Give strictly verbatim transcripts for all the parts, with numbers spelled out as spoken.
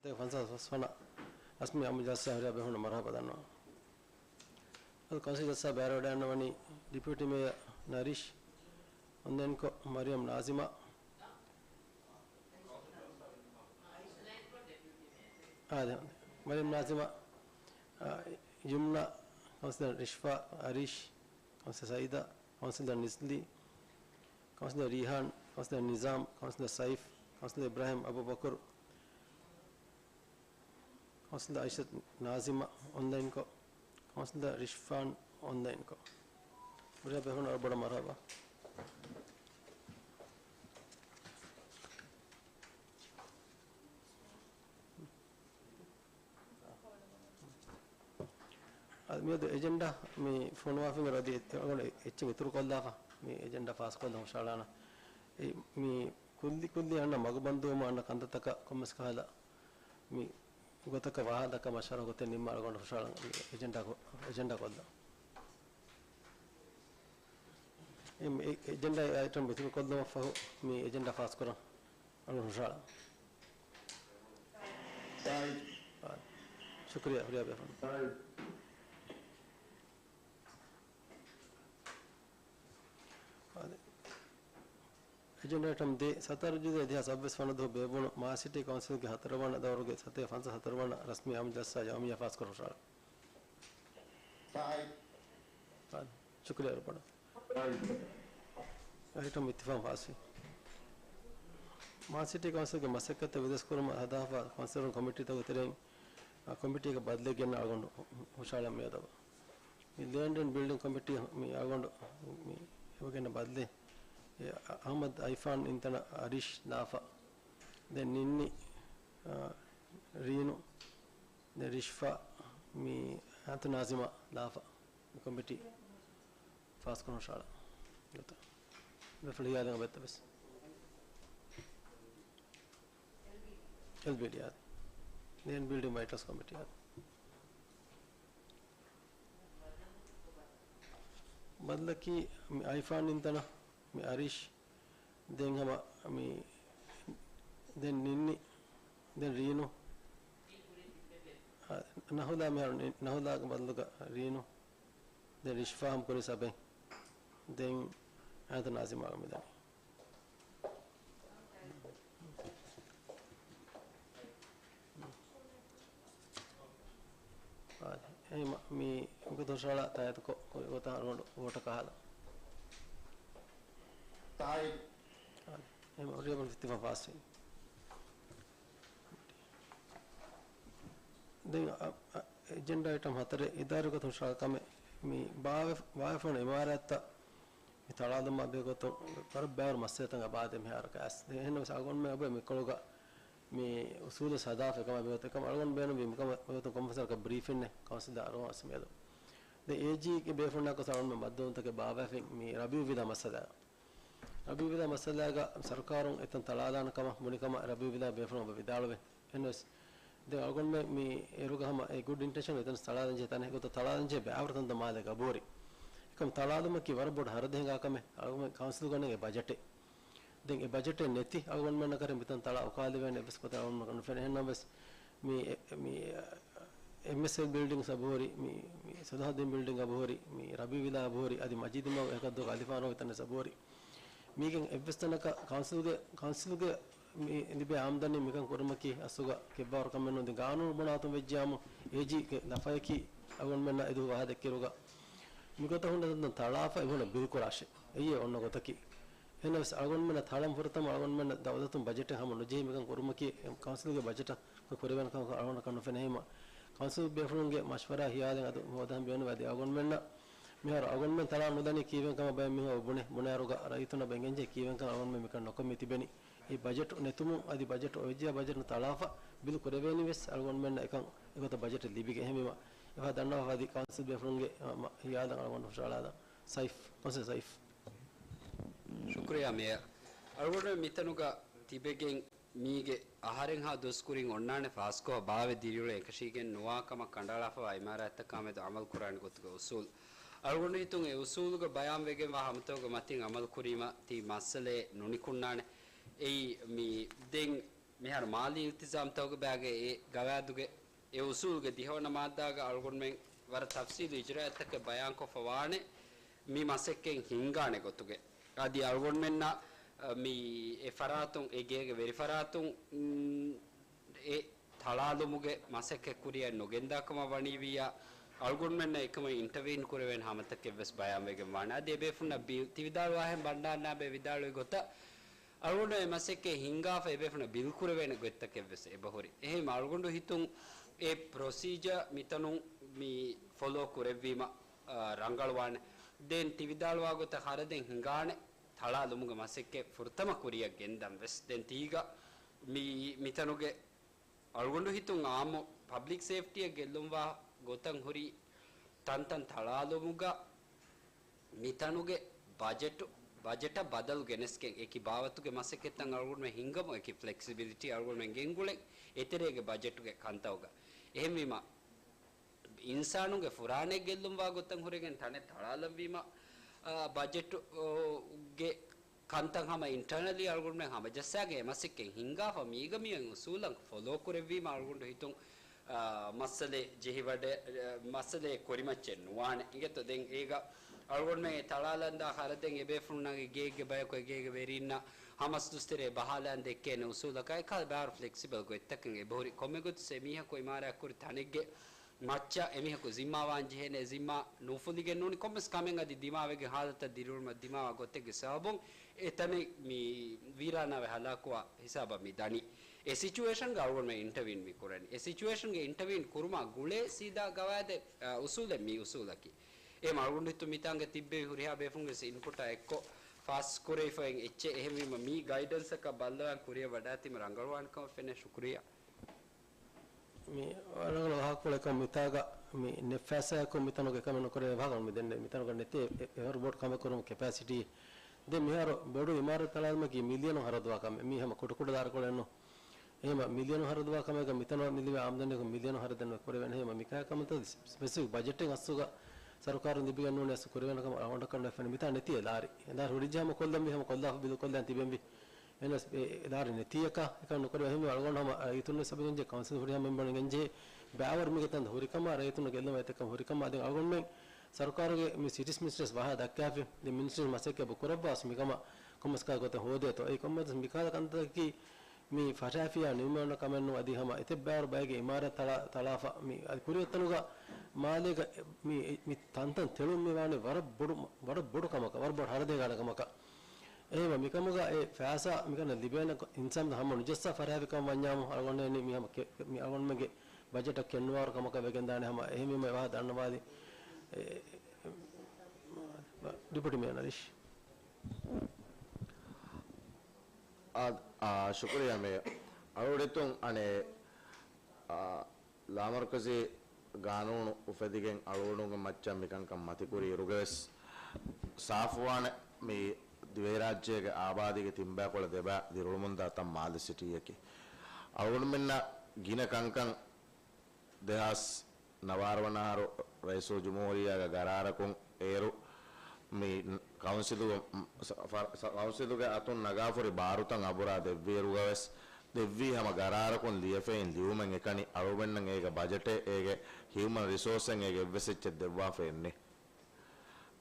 ފަންސާސް ފަސް ވަނަ ރަސްމީ އާއްމު ޖަލްސާއަށް ހުރިހާ ބޭފުޅުންނަށް މަރުޙަބާ ދަންނަވަން. އަދި ކައުންސިލް ޖަލްސާއަށް ބައިވެރިވެވަޑައިގަންނަވަނީ ޑިޕިއުޓީ މޭޔަރ ނަރީޝް، އޮންލައިންކޮށް މަރިޔަމް ނާޒިމާ، އާދެ، މަރިޔަމް ނާޒިމާ، އާ، ޔުމްނާ، ކައުންސިލަރ ރިޝްފާ، އަރީޝް، ކައުންސިލަރ ސައީދާ، ކައުންސިލަރ ނިޒްލީ، ކައުންސިލަރ ރީހާން، ކައުންސިލަރ ނިޒާމް، ކައުންސިލަރ ސައިފް، ކައުންސިލަރ އިބްރާހިމް އަބޫބަކުރު، ކައުންސިލަރ އައިޝަތު ނާޒިމާ އޮންލައިންކޮށް، ކައުންސިލަރ ރިޝްފާން އޮންލައިންކޮށް. ހުރިހާ ބޭފުޅުންނަށް ވަރަށް ބޮޑަށް މަރުޙަބާ. އަދި މިއަދު އެޖެންޑާ މި ފޮނުވާފައި އަދި އެ-، އެ-، އެއްޗެއް އިތުރުކޮށްލާފަ މި އެޖެންޑާ ފާސްކޮށްލަން ހުށަހަޅާނަން. އެ، މި ކުއްލި ކުއްލި އަންނަ މަގުބަންދުވުމަށް އަންނަ ކަންތައްތަކަށް ކޮންމެސް ކަހަލަ މި ގޮތަކަށް ވާހަކަދައްކާ މަޝްވަރާ ގޮތެއް ނިންމާ އަޅުގަނޑު ހުށަހަޅަން އެޖެންޑާ ކޮ-، އެޖެންޑާ ކޮށްލަން. އެ، އެ، އެޖެންޑާ އައިޓަމް އިތުރުކޮށްލުމަށްފަހު މި އެޖެންޑާ ފާސްކުރަން އަޅުގަނޑު ހުށަހަޅަން. ޝުކުރިއްޔާ، ހުރިހާ ބޭފުޅުން. އާދެ. އެޖެންޑާ އައިޓަމް ދޭއް، ސަތާރަ ޖޫލައި ދެހާސް ސައްބީސް ވަނަ ދުވަހު ބޭއްވުނު މާލެ ސިޓީ ކައުންސިލްގެ ހަތަރުވަނަ ދައުރުގެ ސަތޭކަ ފަންސާސް ހަތަރުވަނަ ރަސްމީ އާއްމު ޖަލްސާ ޖަމާ މިޔާ ފާސްކުރަން ހުށަހަޅަން. އާދެ. ޝުކުރިއްޔާ ވަރަށް ބޮޑަށް. އައިޓަމް އިއްތިފާގުން ފާސްވި. މާލެ ސިޓީ ކައުންސިލްގެ މަސައްކަތްތައް ވިދާޅުކުރުމަށް ހަދާފަ ކައުންސިލަރުން ކޮމިޓީތަކުގެ ތެރެއިން، އާ، ކޮމިޓީގެ ބަދަލެއް ގެންނަ އަޅުގަނޑު ހުށަހަޅަން މިއަދަށް. މި ލޭންޑް އެންޑް ބިލްޑިން ކޮމިޓީ މި އަޅުގަނޑު މި އެބަ ގެންނަ ބަދަލެއް، އެ، އަ-، އަހްމަދު އައިފާން އިންތަނަށް އަރީޝް ލާފަ. ދެން ނިންނި، އާ، ރީނު، ދެން ރިޝްފާ، މި އަތު ނާޒިމާ ލާފަ. މި ކޮމިޓީ ފާސްކުރަން ހުށަހަޅާ ގޮތަށް ބޭފުޅުން ހިޔާލުން އެބައޮތްތަ ވެސް. އެލްބީޑީ އާދެ. ލޭންޑް ބިލްޑިން މައިޓަސް ކޮމިޓީ އާދެ. ބަދަލަކީ މި އައިފާން އިންތަނަށް މި އަރީޝް، ދެން ހަމަ މި، ދެން ނިންނި، ދެން ރީނު. އާ، ނަހުލާ މިހާރު ނި-، ނަހުލާގެ ބަދަލުގަ ރީނު. ދެން ރިޝްފާ ހަމަ ކުރި ސަބެ. ދެން އައިތަ ނާޒިމާ މިދަނީ. އާ، އެހެން މި ގޮތަށް ހުށަހަޅާ ތާއީދުކޮށް، ކުރި ގޮތަށް އަޅުގަނޑު ވޯޓަކަށް އަހާލަން. ތާއީދު. އާ، އެހެން ހުރިހާ ބޭފުޅުން އިއްތިފާގު ފާސްވީ. ދެން އަ-، އަ-، އެޖެންޑާ އައިޓަމް ހަތަރެއް، އިދާރީ ގޮތުން ހުށަހަޅާ ކަމެއް. މި ބާވެ-، ބާވެފަ ހުންނަ އިމާރާތްތައް މި ތަޅާލުމާ ބެހޭ ގޮތުން ވަރަށް ބައިވަރު މައްސަލަތައް އަބާދޭ މިހާރަކަށް އައިސް. ދެން އެހެންނަމަވެސް އަޅުގަނޑުމެން އެބަ މިކޮޅުގަ މި އުސޫލު ހަދާފަ އެކަމާ ބެހޭ ގޮތަށް އެކަމަށް އަޅުގަނޑު ބޭނުންވީ މިކަމަށް ބެހޭ ގޮތުން ކޮންފަސަރަކަށް ބްރީފިންއެއް ކައުންސިލް އަރުވާސް މިއަދު. ދެން އޭޖީގެ ބޭފުޅުންނާ ގޮސް އަޅުގަނޑުމެން މައްދުވުންތަކެއް ބާވައިފިން މި ރަބީޢު ވިލާ މައްސަލައަށް. ރަބީޢު ވިލާ މައްސަލާގަ ސަރުކާރުން އެތަން ތަޅާލާނެ ކަމަށް ބުނި ކަމަށް ރަބީޢު ވިލާ ބޭފުޅުން އެބަ ވިދާޅުވޭ. އެހެންވެސް، ދެން އަޅުގަނޑުމެން މި އޭރުގަ ހަމަ އެ ގުޑް އިންޓެންޝަން އެތަނަށް ތަޅާލަންޖެހޭ ތަނެއް ގޮތަށް ތަޅާލަންޖެހޭ ބައިވަރު ތަންތަން މާލޭގަ އަބުހުރި. އެކަމް ތަޅާލުމަކީ ވަރަށް ބޮޑު ހަރަދެއް ހިނގާ ކަމެއް. އަޅުގަނޑުމެން ކައުންސިލް ގަންނަން އެ ބަޖެޓެއް. ދެން އެ ބަޖެޓެއް ނެތި އަޅުގަނޑުމެންނަށް ކަރެން މިތަން ތަޅާ އުކާލެވޭނެ އެއްވެސް ގޮތެއް އަޅުގަނޑުމެންނަށް ނުފެނޭ. އެހެންނަމަވެސް، މި، މި، އެމްއެސްއެލް ބިލްޑިންގް އަބުހުރި، މި، މި ސަލާހައްދީން ބިލްޑިންގް އަބުހުރި، މި ރަބީޢު ވިލާ އަބުހުރި، އަދި މަޖީދު މަގު އެކަށްދުވަހު އަލިފާން ރޯ ތަނެއް އަބުހުރި. މީގެން އެއްވެސް ތަނަކަށް ކައުންސިލްގެ، ކައުންސިލްގެ މި ލިބޭ އާމްދަނީ މިކަން ކުރުމަކީ އަސްލުގަ ކެއްވާވަރު ކަމެއް ނޫން. ދެން ގާނޫނު ބުނާތުން ވެއްޖިޔާމު އޭޖީގެ ލަފަޔަކީ އަޅުގަނޑުމެންނަށް އެދުވަހު ވާހަކަ ދެއްކިއިރުގަ މިގޮތަށް ހުންނަ ތަންތަން ތަޅާފަ އެ ހުންނަ ބިލް ކުރާށޭ. އެއީ އޮންނަ ގޮތަކީ. އެހެނަސް އަޅުގަނޑުމެންނަށް ތަޅަން ފުރަތަމަ އަޅުގަނޑުމެންނަށް ދައުލަތުން ބަޖެޓެއް ހަމަ ނުޖެހި މިކަން ކުރުމަކީ ކައުންސިލްގެ ބަޖެޓަށް ކުރެވޭނެ ކަމަކަށް އަޅުގަނޑަކަށް ނުފެނޭ. ހަމަ ކައުންސިލް ބޭފުޅުންގެ މަޝްވަރާ ހިޔާލެއް އަދި ހޯދަން ބޭނުންވޭ. އަދި އަޅުގަނޑުމެންނަށް މިހާރު އަޅުގަނޑުމެން ތަޅާ ނުދަނީ ކީއްވެ ކަމަށް ބައެއް މީހުން ބުނޭ، ބުނާއިރުގަ ރައްޔިތުންނަށް ބެނގެންޖެހޭ ކީއްވެ ކަމަށް އަޅުގަނޑުމެން މިކަން ނުކޮށް މި ތިބެނީ. އެ ބަޖެޓް ނެތުމުން އަދި ބަޖެޓް އޮވެއްޖެޔާ ބަޖެޓް ނު ތަޅާފަ ބިލް ކުރެވޭނީ ވެސް އަޅުގަނޑުމެންނަށް އެކަން އެގޮތަށް ބަޖެޓެއް ލިބިގެން. އެހެންވީމަ އެފަހަ ދަންނަވާފަ އަދި ކައުންސިލް ބޭފުޅުންގެ މަ-، މަ-، ހިޔާލަށް އަޅުގަނޑު ހުށަހަޅާލަން. ސައިފް، ކައުންސިލް ސައިފް. ޝުކުރިއްޔާ މޭޔަރ. އަޅުގަނޑު މިތަނުގަ ތިބެގެން މީގެ އަހަރެއްހާ ދުވަސް ކުރިން އޮންނާނެ ފާސްކޮށް ބާވެ ދިރިއުޅެން އެކަށީގެން ނުވާ ކަމަށް ކަނޑައަޅާފަވާ އިމާރާތްތަކާމެދު އަމަލު ކުރާނެ ގޮތުގެ އުސޫލް. އަޅުގަނޑު ހިތުން އެ އުސޫލުގަ ބަޔާންވެގެންވާ ހަމަތަކުގެ މަތިން އަމަލު ކުރީމަ ތި މައްސަލައެއް ނުނިކުންނާނެ. އެއީ މި ދެން މިހާރު މާލީ އިލްތިޒާމްތަކުގެ ބައިގެ އެ ގަވާއިދުގެ އެ އުސޫލުގެ ދިހަވަނަ މާއްދާގަ އަޅުގަނޑުމެން ވަރަށް ތަފްސީލު އިޖްރާއަތްތަކެއް ބަޔާންކޮށްފަ ވާނެ، މި މަސައްކަތް ހިންގާނެ ގޮތުގެ. އަދި އަޅުގަނޑުމެންނަށް، އަ، މި އެ ފަރާތުން، އެ ގޭގެ ވެރި ފަރާތުން، އުން، އެ ތަޅާލުމުގެ މަސައްކަތް ކުރިއަށް ނުގެންދާ ކަމަށް ވަނީވިއްޔާ، އަޅުގަނޑުމެންނަށް އެކަމަށް އިންޓަވީން ކުރެވޭނެ ހަމަތަކެއް ވެސް ބަޔާންވެގެން ވާނެ. އަދި އެބޭފުންނަށް ބިލް، ތިވިދާޅުވާހެން ބަންޑާރަ ނާބެ ވިދާޅުވި ގޮތަށް، އަޅުގަނޑު އެ މަސައްކަތް ހިންގާފަ އެބޭފުނަށް ބިލް ކުރެވޭނެ ގޮތްތަކެއް ވެސް އެބަހުރި. އެހެން އަޅުގަނޑު ހިތުން އެ ޕްރޮސީޖަރ މިތަނުން މި ފޮލޯ ކުރެއްވީމަ، އާ، ރަނގަޅުވާނެ. ދެން ތިވިދާޅުވާ ގޮތަށް ހަރަދެއް ހިނގާނެ ތަޅާލުމުގެ މަސައްކަތް ފުރަތަމަ ކުރިއަށް ގެންދަން ވެސް. ދެން ތީގަ މި، މިތަނުގެ އަޅުގަނޑު ހިތުން އާއްމު ޕަބްލިކް ސޭފްޓީއަށް ގެއްލުންވާ ގޮތަށް ހުރި ތަންތަން ތަޅާލުމުގަ މިތަނުގެ ބަޖެޓު، ބަޖެޓަށް ބަދަލު ގެނެސްގެން އެކި ބާވަތުގެ މަސައްކަތްތައް އަޅުގަނޑުމެން ހިންގަމު، އެކި ފްލެކްސިބިލިޓީ އަޅުގަނޑުމެން ގެންގުޅެން އެތެރޭގެ ބަޖެޓުގެ ކަންތައުގަ. އެހެންވީމަ، އިންސާނުންގެ ފުރާނައެއް ގެއްލުންވާ ގޮތަށް ހުރެގެން ތަނެއް ތަޅާލަންވީމަ، އާ، ބަޖެޓު، އޯ، ގެ ކަންތައް ހަމަ އިންޓަރނަލީ އަޅުގަނޑުމެން ހަމަޖައްސާގެން އެ މަސައްކަތް ހިންގާފަ މީގަ މިއޮތް އުސޫލަށް ފޮލޯ ކުރެއްވީމަ އަޅުގަނޑު ހިތުން، އާ، މައްސަލައެއް ޖެހިވަޑެ، އާ، މައްސަލައެއް ކުރިމައްޗެއް ނުވާނެ. އިނގޭތޯ ދެން އޭގަ އަޅުގަނޑުމެން އެ ތަޅާލަންދާ ހަރަދެން އެބޭފުޅުންނަށް އެ ގޭގެ ބަޔަކު އެ ގޭގެ ވެރީންނަށް ހަމަސް ދުސްތެރޭ ބަހާލަން ދެއްކޭނެ އުސޫލަކާ އެކަހަލަ ބާރު ފްލެކްސިބަލް ގޮތްތަކެއް އެބަހުރި. ކޮންމެ ގޮތަސް އެމީހަކު އިމާރާތްކުރި ތަނެއްގެ މައްޗަށް އެމީހަކު ޒިންމާވާން ޖެހޭނެ ޒިންމާ ނުފުލިގެން ނޫނީ ކޮންމެސް ކަމެއް އަދި ދިމާވެގެން ހާލަތަށް ދިރިއުޅުމަށް ދިމާވާ ގޮތެއްގެ ސަބަބުން އެތަނެއް މި ވީރާނާވެ ހަލާކުވާ ހިސާބަށް މި ދަނީ. އެ ސިޗުއޭޝަންގަ އަޅުގަނޑުމެން އިންޓަވީން މި ކުރަނީ. އެ ސިޗުއޭޝަންގެ އިންޓަވީން ކުރުމާ ގުޅޭ ސީދާ ގަވާއިދެއް، އަ، އުސޫލެއް މި އުސޫލަކީ. އެހެން އަޅުގަނޑު ހިތުން މިތާނގަ ތިއްބެވި ހުރިހާ ބޭފުންގެ އިންޕުޓާ އެއްކޮށް ފާސް ކުރެވިފައި އެއްޗެއް. އެހެންވީމަ މި ގައިޑަންސަކަށް ބައްލަވާން ކުރިއަށް ވަޑާތީމަ ރަނގަޅުވާނެ ކަމަށް ފެނޭ. ޝުކުރިއްޔާ. މި ރަނގަޅު ވާހަކަފުޅެއް ކަމަށް މިތާގަ މި ނެއްފާސާއެކު މިތަނުގެ ކަމެއް ނުކުރެވޭ ވާހަކަ މި ދެންނެވި. މިތަނުގަ ނެތޭ އެ، އެ ރޯބޯޓް ކަމެއް ކުރުމުގެ ކެޕޭސިޓީ. ދެން މިހާރު ބޮޑު އިމާރަތް ތަޅާލުމަކީ މިލިއަނު ހަރަދުވާ ކަމެއް. މީ ހަމަ ކުޑަކުޑަ ދާރަކޮޅެއް ނޫން. އެހެންވީމަ މިލިއަނު ހަރަދުވާ ކަމެއްގަ މިތަނު ލިބޭ އާމްދަނީއަކު މިލިއަނު ހަރަދެއް ނުކުރެވޭނެ. އެހެންވީމަ މިކާ ކަމަންތައް ސްޕެސިފިކް ބަޖެޓެއް އަސްލުގަ ސަރުކާރުން ލިބިގެން ނޫނީ އަސްލު ކުރެވޭނެ ކަމަށް އަޅުގަނޑަކަށް ނުފެނޭ. މިތާ ނެތިއޭ ލާރި. އެ ލާރި ހުރިއްޖާ ހަމަ ކޮށްލަންވީ ހަމަ ކޮށްލާފަ ބިލް ކޮށްލަން ތިބެންވީ. އެހެނަސް އެ، އެ ލާރި ނެތީއަކާ އެކަން ނުކުރެވޭ. އެހެންވީމަ އަޅުގަނޑު ހަމަ ރައްޔިތުން ވެސް އަބަދުގެންޖެ ކައުންސިލް ހުރިހާ މެމްބަރުން ގެންޖެހޭ ބައިވަރު މީގެ ތަން ހުރިކަމާ ރައްޔިތުން ގެއްލުމަށް އެތައް ކަން ހުރިކަމާ. ދެން އަޅުގަނޑުމެން ސަރުކާރުގެ މި ސިޓިސް މިނިސްޓަރސް ވާހާ ދައްކާފި. ދެން މިނިސްޓަރ މަސައްކަތް ކުރައްވާސް މިކަމަށް ކޮންމެސް ކާ ގޮތެއް ހޯދޭތޯ. އެއީ ކޮންމެސް މިކާލަ ކަންތަކަކީ މި ފަށާފިޔާ ނިމުމެއް ނޫން ކަމެއް ނޫން. އަދި ހަމަ އެތައް ބައިވަރު ބައެއްގެ އިމާރާތް ތަޅާ، ތަޅާފަ މި އަދި ކުރިއަށް އޮތްތަނުގަ މާލޭގަ މި، މި ތަންތަން ތެޅުން މި ވާނީ ވަރަށް ބޮޑު، ވަރަށް ބޮޑު ކަމަކަށް، ވަރަށް ބޮޑު ހަރަދެއް ހިނގާނެ ކަމަކަށް. އެހެންވީމަ މިކަމުގަ އެ ފައިސާ މިކަންނަށް ލިބޭނެ ކޮ-، އިންސާނުން ހަމަ ނުޖައްސާ ފަށާފިކަން ވަންޏާމު އަޅުގަނޑުމެން މި ހަމަ ކެ-، މި އަޅުގަނޑުމެންގެ ބަޖެޓަށް ކެނޑުވާވަރު ކަމަކަށް ވެގެންދާނެ. ހަމަ އެހެންވީމަ އެ ވާހަކަ ދަންނަވާލި، އެ، ޑިޕުޓީ މޭޔަރ ނަރީޝް. އާ، އާ، ޝުކުރިއްޔާ މޭޔަރ. އަޅުގަނޑު ހިތުން އަނެއް، އާ، ލާމަރުކަޒީ ގާނޫނު އުފެދިގެން އަޅުގަނޑުގެ މައްޗަށް މިކަންކަން މަތިކުރި އިރުގަވެސް ސާފުވާނެ މި ދިވެހިރާއްޖޭގެ އާބާދީގެ ތިންބައިކުޅަ ދެބައި ދިރިއުޅުމުންދާ ތަން މާލެ ސިޓީއަކީ. އަޅުގަނޑުމެންނަށް ގިނަ ކަންކަން ދެހާސް ނަވާރަ ވަނަ އަހަރު ރައީސުލްޖުމްހޫރިއްޔާގެ ގަރާރަކުން އޭރު މި ކައުންސިލު، ކައުންސިލުގެ އަތުން ނަގާފުރި ބާރުތައް އަބުރާ ދެއްވިއިރުގަވެސް، ދެއްވީ ހަމަ ގަރާރަކުން ލިޔެފައިން ލިޔުމެއް އެކަނި އަޅުގަނޑުމެންނަށް އޭގެ ބަޖެޓެއް، އޭގެ ހިއުމަން ރިސޯސްއެއް އޭގެ އެއްވެސް އެއްޗެއް ދެއްވާފައެއްނެއް.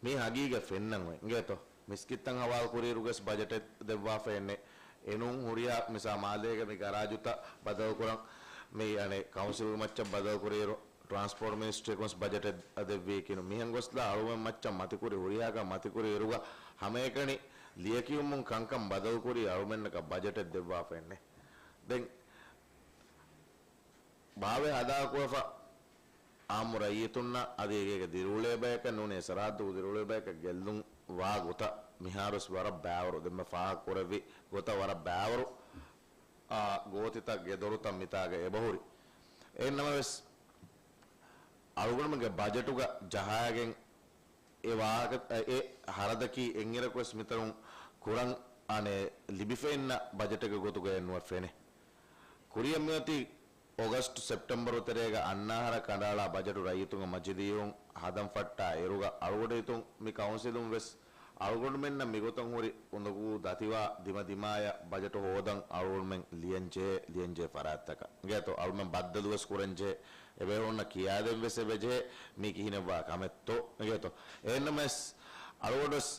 މީ ހަގީގަތް ފެންނަން އޮތް އިނގޭތޯ. މިސްކިތްތައް ހަވާލު ކުރިއިރުގަސް ބަޖެޓެއް ދެއްވާފައެއްނެއް. އެނޫން ހުރިހާ މިސާ މާލޭގެ މި ގަރާޖުތައް ބަދަލުކުރަން، މި އަނެއް ކައުންސިލުގެ މައްޗަށް ބަދަލުކުރިއިރު، ޓްރާންސްޕޯޓް މިނިސްޓްރީއަކުންސް ބަޖެޓެއް ދެއްވީކީނު. މިހެން ގޮސްލާ އަޅުމެން މައްޗަށް މަތިކުރި ހުރިހާކަށް މަތިކުރި އިރުގަ ހަމައެކަނި ލިޔެކިޔުމުން ކަންކަން ބަދަލުކުރީ އަޅުމެންނަކަށް ބަޖެޓެއް ދެއްވާފައެއްނެއް. ދެން ބާވެ ހަދާކުވެފަ އާއްމު ރައްޔިތުންނަށް އަދި އޭގެ ދިރިއުޅޭ ބަޔަކަށް ނޫނީ ސަރަހައްދު ދިރިއުޅޭ ބަޔަކަށް ގެއްލުން ވާ ގޮތަށް މިހާރުވެސް ވަރަށް ބާވަރު ދެންމެ ފާހަގަ ކުރެއްވި ގޮތަށް ވަރަށް ބާވަރު، އާ، ގޯތިތައް ގެދޮރުތައް މިތާގަ އެބަހުރި. އެހެންނަމަވެސް އަޅުގަނޑުމެންގެ ބަޖެޓުގަ ޖަހާގެން އެ ވާހަކަ، އެ ހަރަދަކީ އެއްއިރަކުވެސް މިތަނުން ކުރަން އަނެއް ލިބިފައިންނަ ބަޖެޓެއްގެ ގޮތުގައެއް ނުވެ ފެނޭ. ކުރިއަށް މިއޮތީ އޮގަސްޓް ސެޕްޓެމްބަރު ތެރޭގަ އަންނަ އަހަރަށް ކަނޑައަޅާ ބަޖެޓު ރައްޔިތުންގެ މަޖިލީހުން ހަދަން ފައްޓާ އިރުގަ އަޅުގަޑު ހިތުން މި ކައުންސިލުން ވެސް އަޅުގަނޑުމެންނަށް މިގޮތަށް ހުރި އުނދަގޫ ދަތިވާ ދިމަދިމާޔަށް ބަޖެޓު ހޯދަން އަޅުގަނޑުމެން ލިޔަންޖެހޭ، ލިޔަންޖެހޭ ފަރާތްތަކަށް. އިނގޭތޯ، އަޅުމެން ބައްދަލުވެސް ކުރަންޖެހޭ. އެބޭފުޅުންނަށް ކިޔާދޭން ވެސް އެބަޖެހޭ، މީ ކިހިނެއްވާ ކަމެއްތޯ. އިނގޭތޯ، އެހެންނަމަވެސް އަޅުގަޑުވެސް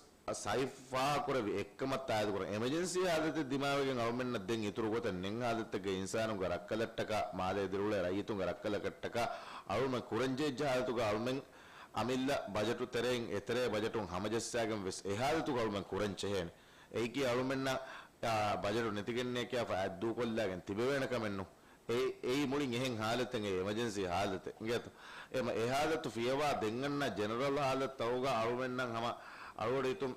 ސައިފް ފާހަގަކުރެއްވި އެއްކަމަށް ތާއީދުކުރަން، އެމަޖެންސީ ހާލަތެއް ދިމާވެގެން އަޅުމެންނަށް ދެން އިތުރު ގޮތެއް ނެތް ހާލަތެއްގަ އިންސާނުންގެ ރައްކަލަށްޓަކާ، މާލެ އެދިރުޅޭ ރައްޔިތުންގެ ރައްކަލަކަށްޓަކާ އަޅުމެން ކުރަންޖެހިއްޖެ ހާލަތުގަ އަޅުމެން އަމިއްލަ ބަޖެޓު ތެރެއިން އެތެރޭ ބަޖެޓުން ހަމަޖައްސާގެން ވެސް އެ ހާލަތުގަ އަޅުމެން ކުރަން ޖެހޭނެ. އެއީކީ އަޅުމެންނަށް، އާ، ބަޖެޓު ނެތިގެންނޭ ކިޔާފަ އަތްދޫކޮށްލާގެން ތިބެވޭނެ ކަމެއްނު. އެ، އެއީ މުޅިން އެހެން ހާލަތެއް، އެ އެމަޖެންސީ ހާލަތެއް. އިނގޭތޯ؟ އެމަ އެ ހާލަތު ފިޔަވާ ދެން އަންނަ ޖެނެރަލް ހާލަތުތަކުގަ އަޅުމެންނަށް ހަމަ އަޅުގަޑު ހިތުން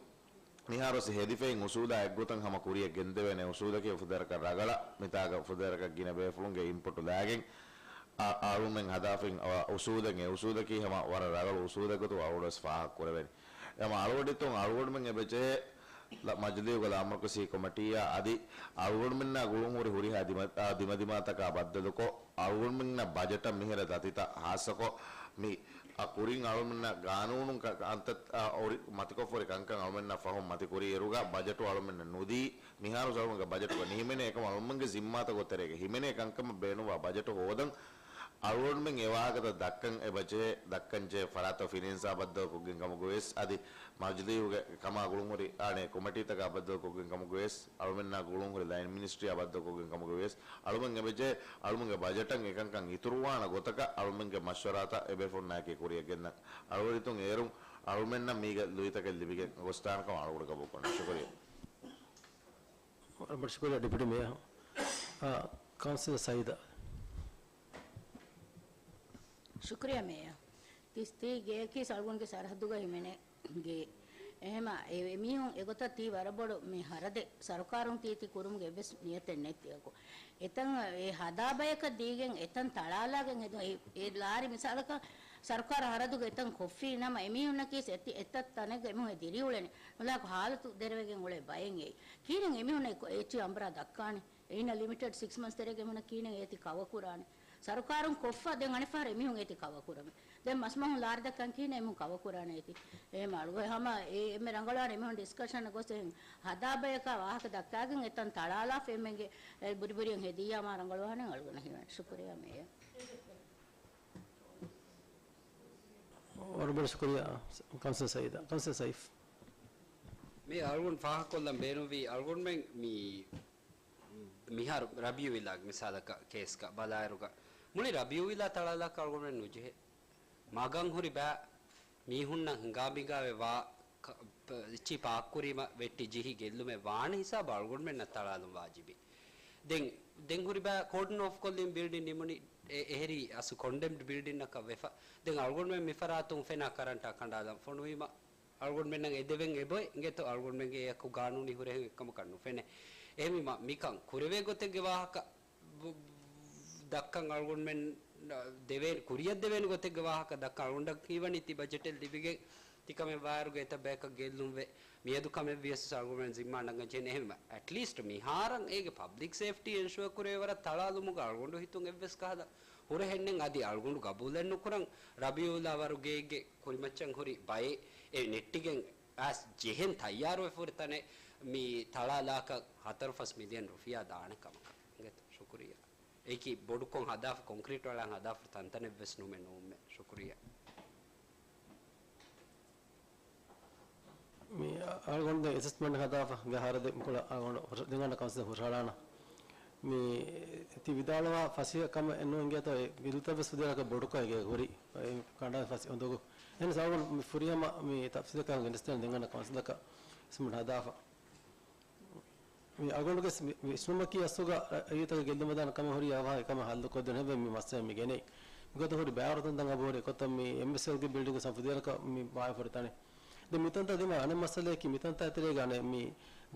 މިހާރު ވެސް ހެދިފައި އުސޫލާ އެއްގޮތަށް ހަމަ ކުރިއަށް ގެންދެވޭނެ އުސޫލަކީ އުފުދޭވަރަކަށް ރަގަޅަށް، މިތާގަ އުފުދޭވަރަކަށް ގިނަ ބޭފުޅުންގެ އިންޕުޓު ލާގެން، އަ، އަޅުމެން ހަދާފައި، އަ، އުސޫލެއް، އެ އުސޫލަކީ ހަމަ ވަރަށް ރަގަޅު އުސޫލެއް ގޮތުގަ އަޅުގަޑު ވެސް ފާހަގަ ކުރެވޭނެ. އެމަ އަޅުގަޑު ހިތުން އަޅުގަޑުމެން އެބަޖެހޭ ލަ-، މަޖިލީހުގެ ލާމަރުކަޒީ ކޮމިޓީއާ އަދި އަޅުގަނޑުމެންނާ ގުޅުންހުރި ހުރިހާ ދިމަ-، އާ، ދިމަދިމާތަކާ ބައްދަލުކޮށް، އަޅުގަނޑުމެންނަށް ބަޖެޓަށް މިހިރަ ދަތިތައް ހާއްސަކޮށް، މި، އާ، ކުރިން އަޅުގަނޑުމެންނަށް ގާނޫނުން ކަ-، ކަންތައް، އާ، އޮރި-، މަތިކޮށްފަ ހުރި ކަންކަން އަޅުގަނޑުމެންނަށް ފަހުން މަތިކުރި އިރުގަ ބަޖެޓު އަޅުގަނޑުމެންނަށް ނުދީ، މިހާރު އަޅުގަނޑުގެ ބަޖެޓުގަ ނިހިމެނޭ އެކަމަށް އަޅުގަނޑުމެންގެ ޒިންމާތަކުގެ ތެރޭގަ ހިމެނޭ ކަންކަމަށް ބޭނުންވާ ބަޖެޓު ހޯދަން އަޅުގަނޑުމެން އެ ވާހަކަތައް ދައްކަން އެބަޖެހޭ، ދައްކަންޖެހޭ ފަރާތްތައް ފިނޭންސާ ބައްދަލުކޮށްގެން ކަމުގަވެސް އަދި މަޖިލީހުގެ ކަމާ ގުޅުންހުރި އާނެ ކޮމިޓީތަކާ ބައްދަލުކޮށްގެން ކަމުގަވެސް އަޅުމެންނާ ގުޅުންހުރި ލައިން މިނިސްޓްރީއާ ބައްދަލުކޮށްގެން ކަމުގަވެސް އަޅުމެން އެބަޖެހޭ، އަޅުމެންގެ ބަޖެޓަށް އެކަންކަން އިތުރުވާނެ ގޮތަކަށް އަޅުމެންގެ މަޝްވަރާތައް އެބޭފުޅުންނާއެކީ ކުރިއަށް ގެންދަން. އަޅުގަޑު ހިތުން އޭރުން އަޅުމެންނަށް މީގެ ލުއިތަކެއް ލިބިގެން ގޮސްދާނެކަމަށް އަޅުގަޑު ގަބޫލުކުރަން. ޝުކުރިއްޔާ. ވަރަށް ބޮޑަށް ޝުކުރިއްޔާ ޑެޕިއުޓީ މޭޔަރ. އާ، ކައުންސިލަރ ސައީދާ. ޝުކުރިއްޔާ މޭޔަރ. ތިސް ތިރީސް ގެއަކީ އަޅުގަނޑުގެ ސަރަހައްދުގަ ހިމެނޭ ގެ. އެހެމަ އެ މީހުން އެގޮތަށް ތީ ވަރަށް ބޮޑު މި ހަރަދެއް ސަރުކާރުން ތީ ތި ކުރުމުގެ އެއްވެސް ނިޔަތެއް ނެތް ތިޔަކު. އެތަން އެ ހަދާ ބަޔަކަށް ދީގެން އެތަން ތަޅާލާގެން ހެދުން އެ، އެ ލާރި މިސާލަކަށް ސަރުކާރު ހަރަދުގެ އެތަން ކޮށްފި ނަމަ އެމީހުންނަކީ އެތި-، އެތައް ތަނެއްގަ އެމީހުން ދިރިއުޅެނީ. ނުލާކު ހާލަތު ދެރަވެގެން އުޅޭ ބައެއް އެއީ. ކީރިން އެމީހުންނަށް އެ އެޗްޔޫ އަނބުރާ ދައްކާނެ. އޭނަ ލިމިޓެޑް ސިކްސް މަންތްސް ތެރޭގަ އެމީހުންނަށް ކީނެ އޭތި ކަވަ ކުރާނެ. ސަރުކާރުން ކޮށްފަ ދެން އަނެއްފަހަރު އެމީހުން އޭތި ކަވަ ކުރަމެ. ދެން މަސްމަހުން ލާރި ދައްކަން ކީނެ އެމީހުން ކަވަ ކުރާނެ އޭތި. އެހެމަ އަޅުގަ ހަމަ އެ އެންމެ ރަނގަޅުވާނެ އެމީހުން ޑިސްކަޝަން ގޮސް އެހެން ހަދާ ބަޔަކާ ވާހަކަ ދައްކާގެން އެތަން ތަޅާލާފަ އެންމެންގެ އެ ބުރިބުރިއަށް ހެދިއްޔާމާ ރަނގަޅުވާނެ އަޅުގަނޑަށް ހީވޭނެ. ޝުކުރިއްޔާ މޭޔަރ. ވަރަށް ބޮޑަށް ޝުކުރިއްޔާ ކައުންސިލަރ ސައީދާ. ކައުންސިލަރ ސައިފް. މި އަޅުގަނޑު ފާހަގަކޮށްލަން ބޭނުންވީ އަޅުގަނޑުމެން މި މިހާރު ރަބީއުއްލާގެ މިސާލަކަށް ކޭސްގަ ބަލާއިރުގަ މުޅި ރަބީއުއްލާ ތަޅާލާކަށް އަޅުގަނޑުމެން ނުޖެހޭ. މަގަށް ހުރި ބައި މީހުންނަށް ހިނގާމިނގާވެ ވާ ކަ-، ޕ-، އެއްޗިހި ޕާކްކުރީމަ ވެއްޓި ޖެހި ގެއްލުމެއް ވާނެ ހިސާބަށް އަޅުގަނޑުމެންނަށް ތަޅާލުން ވާޖިބޭ. ދެން، ދެން ހުރި ބައި ކޯޑަން އޮފް ކޮށްލިން ބިލްޑިން ނިމުނީ އެ-، އެހެރީ އަސްލު ކޮންޑެމްޑް ބިލްޑިންއަކަށް ވެފަ. ދެން އަޅުގަނޑުމެން މިފަރާތުން އުފެނާ ކަރަންޓާ ކަނޑާލަން ފޮނުވީމަ އަޅުގަނޑުމެންނަށް އެދެވެން އެބައޮތް އިނގޭތޯ އަޅުގަނޑުމެންގެ އެއަކު ގާނޫނީ ހުރެހެން އެއްކަމަކަށް ނުފެނޭ. އެހެންވީމަ މިކަން ކުރެވޭ ގޮތެއްގެ ވާހަކަ ދައްކަން އަޅުގަނޑުމެން ދެވޭނެ، ކުރިއަށް ދެވޭނެ ގޮތެއްގެ ވާހަކަ ދައްކަން އަޅުގަނޑަށް ހީވަނީ ތި ބަޖެޓެއް ލިބިގެން ތިކަމެއް ވާއިރުގަ އެތައް ބަޔަކަށް ގެއްލުންވެ މިއަދު ކަމެއް ވިޔަސް އަޅުގަނޑުމެން ޒިންމާ ނަންގަން ޖެހޭނެ. އެހެންވެ އެޓްލީސްޓް މިހާރަށް އޭގެ ޕަބްލިކް ސޭފްޓީ އެންޝުއަ ކުރެވޭ ވަރަށް ތަޅާލުމުގަ އަޅުގަނޑު ހިތުން އެއްވެސް ކަހަލަ ހުރެހެއް ނެތް. އަދި އަޅުގަނޑު ގަބޫލެއް ނުކުރަން ރަބީއުލްއައްވަލު ގޭގެ ކުރިމައްޗަށް ހުރި ބައެއް ނެއްޓިގެން އައިސް ޖެހެން ތައްޔާރުވެފަ ހުރި ތަނެއް މި ތަޅާލާކަށް ހަތަރު ފަސް މިލިއަން ރުފިޔާ ދާނެ ކަމަކަށް. އިނގޭތޯ؟ ޝުކުރިއްޔާ. އެއީކީ ބޮޑުކޮށް ހަދާފަ، ކޮންކްރީޓް ވަޅާން ހަދާފަ ތަންތަނެއްވެސް ނޫމެއް ނޫންމެ. ޝުކުރިއްޔާ. މި އަޅުގަނޑު އެސެސްމަންޓް ހަދާފަ ގެ ހަރަދެއް މިކޮޅަށް އަޅުގަނޑު ހުށަ-، ދެން އަންނަ ކައުންސިލަށް ހުށަހަޅާނަ. މި ތި ވިދާޅުވާ ފަސޭހަ ކަމެއް ނޫން އިނގޭތޯ އެ ބިލްތައްވެސް ފުދޭވަރަކަށް ބޮޑުކޮށް އެގޭ ހުރި. އެ ކަނޑާ ފަސް އުނދަގޫ. އެހެނަސް އަޅުގަނޑު މި ފުރިހަމަ މި ތަފްސީލަކަށް ގެނެސްދޭނެ ދެން އަންނަ ކައުންސިލަކަށް އެސެސްމަންޓް ހަދާފަ. މި އަޅުގަނޑުގެ ވި-، ވިސްނުމަކީ އަސްލުގަ ރައްޔިތަކަށް ގެއްލުމަށް ދާނެ ކަމެއް ހުރީ އަވަހަށް އެކަމަށް ހައްލު ކޮށްދޭނެ ހެން މި މައްސަލަ މި ގެނައީ. މިގޮތަށް ހުރި ބައިވަރު ތަންތަން އަބަހުރި އެކޮތަށް މި އެމްއެސްއެލްގެ ބިލްޑިންގެ ސަމް ފުދޭވަރަކަށް މި ބާއި ފުރި ތަނެއް. ދެން މިތަންތަން ދިމާ އަނެއް މައްސަލައަކީ މިތަންތާ ތެރޭގަ އަނެއް މި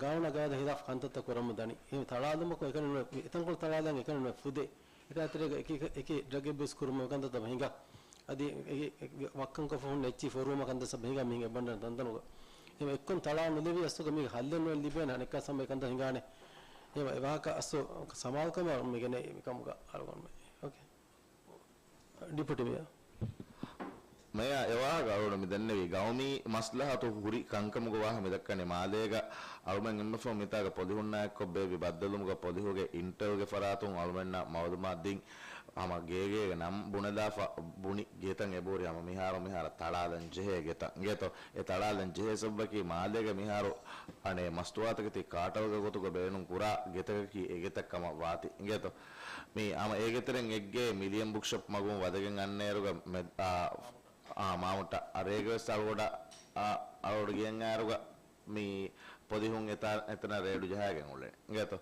ގާނޫނާ ގާއިދާ ހިލާފް ކަންތައްތައް ކުރަމުން ދަނީ. އެހެން ތަޅާލުމަކުން އެކަނި ނުވެ، މި އެތަންކޮޅު ތަޅާލަން އެކަނި ނުވެ ފުދޭ. އެތާ ތެރޭގަ އެކި، އެކި ޑްރަގް އެބިއުސް ކުރުމުގެ ކަންތައްތައް ހިނގާ. އަދި އެ، އެ، އެ، ވައްކަންކޮށްފަ ހުންނަ އެއްޗިހި ފޮރުވުމަށް ކަންތައް ސަބަ ހިނގާ މިހިނގެ ބަންޑަރު ތަންތަނުގަ. އެހެން އެއްކޮން ތަޅާ ނުލެވި އަސްލުގަ މީގެ ހައްލެއް ނުވެ ލިބޭނެ އަނެއްކާ ސަމަ އެ ކަންތައް ހިނގާނެ. އެހެން އެ ވާހަކަ އަސްލު ސަމާލުކަމަށް މި ގެނައީ މިކަމުގަ އަޅުގަނޑުމެން. އޯކޭ. ޑެޕިއުޓީ މޭޔަރ. މެޔާ އެވާހަކަ އަޅުގަނޑު މި ދެންނެވީ ގައުމީ މަސްލަހަތު ހުރި ކަންކަމުގެ ވާހަކަ މިދައްކަނީ މާލޭގަ އަޅުމެން އެންމެފަހު މިތާގަ ޕޮލިހުންނާ އެއްކޮށް ބޭއްވި ބައްދަލުވުމުގަ ޕޮލިހުގެ އިންޓެލްގެ ފަރާތުން އަޅުމެންނަށް މައުލޫމާތު ދިން ހަމަ ގޭގޭގެ ނަން ބުނެލާފަ ބުނި ގެތައް އެބަހުރި ހަމަ މިހާރު މިހާރަށް ތަޅާލަން ޖެހޭ ގެތައް އިނގޭތޯ. އެ ތަޅާލަން ޖެހޭ ސަބަބަކީ މާލޭގަ މިހާރު އަނެއް މަސްތުވާތަކެތި ކާޓަލްގެ ގޮތުގަ ބޭނުން ކުރާ ގެތަކަކީ އެ ގެތައް ކަމަށް ވާތީ އިނގޭތޯ. މި ހަމަ އޭގެ ތެރެއިން އެއްގެ މިލިއަން ބުކްޝޮޕް މަގުން ވަދެގެން އަންނައިރުގަ މެ-، އާ، އާ، މާމުއްޓަށް ރޭގަވެސް އަޅުގަޑަށް، އާ، އަޅުގަޑު ގެން އައިރުގަ މި ޕޮލިހުން އެތާ-، އެތަނަށް ރޭޑު ޖަހާގެން އުޅޭ އިނގޭތޯ.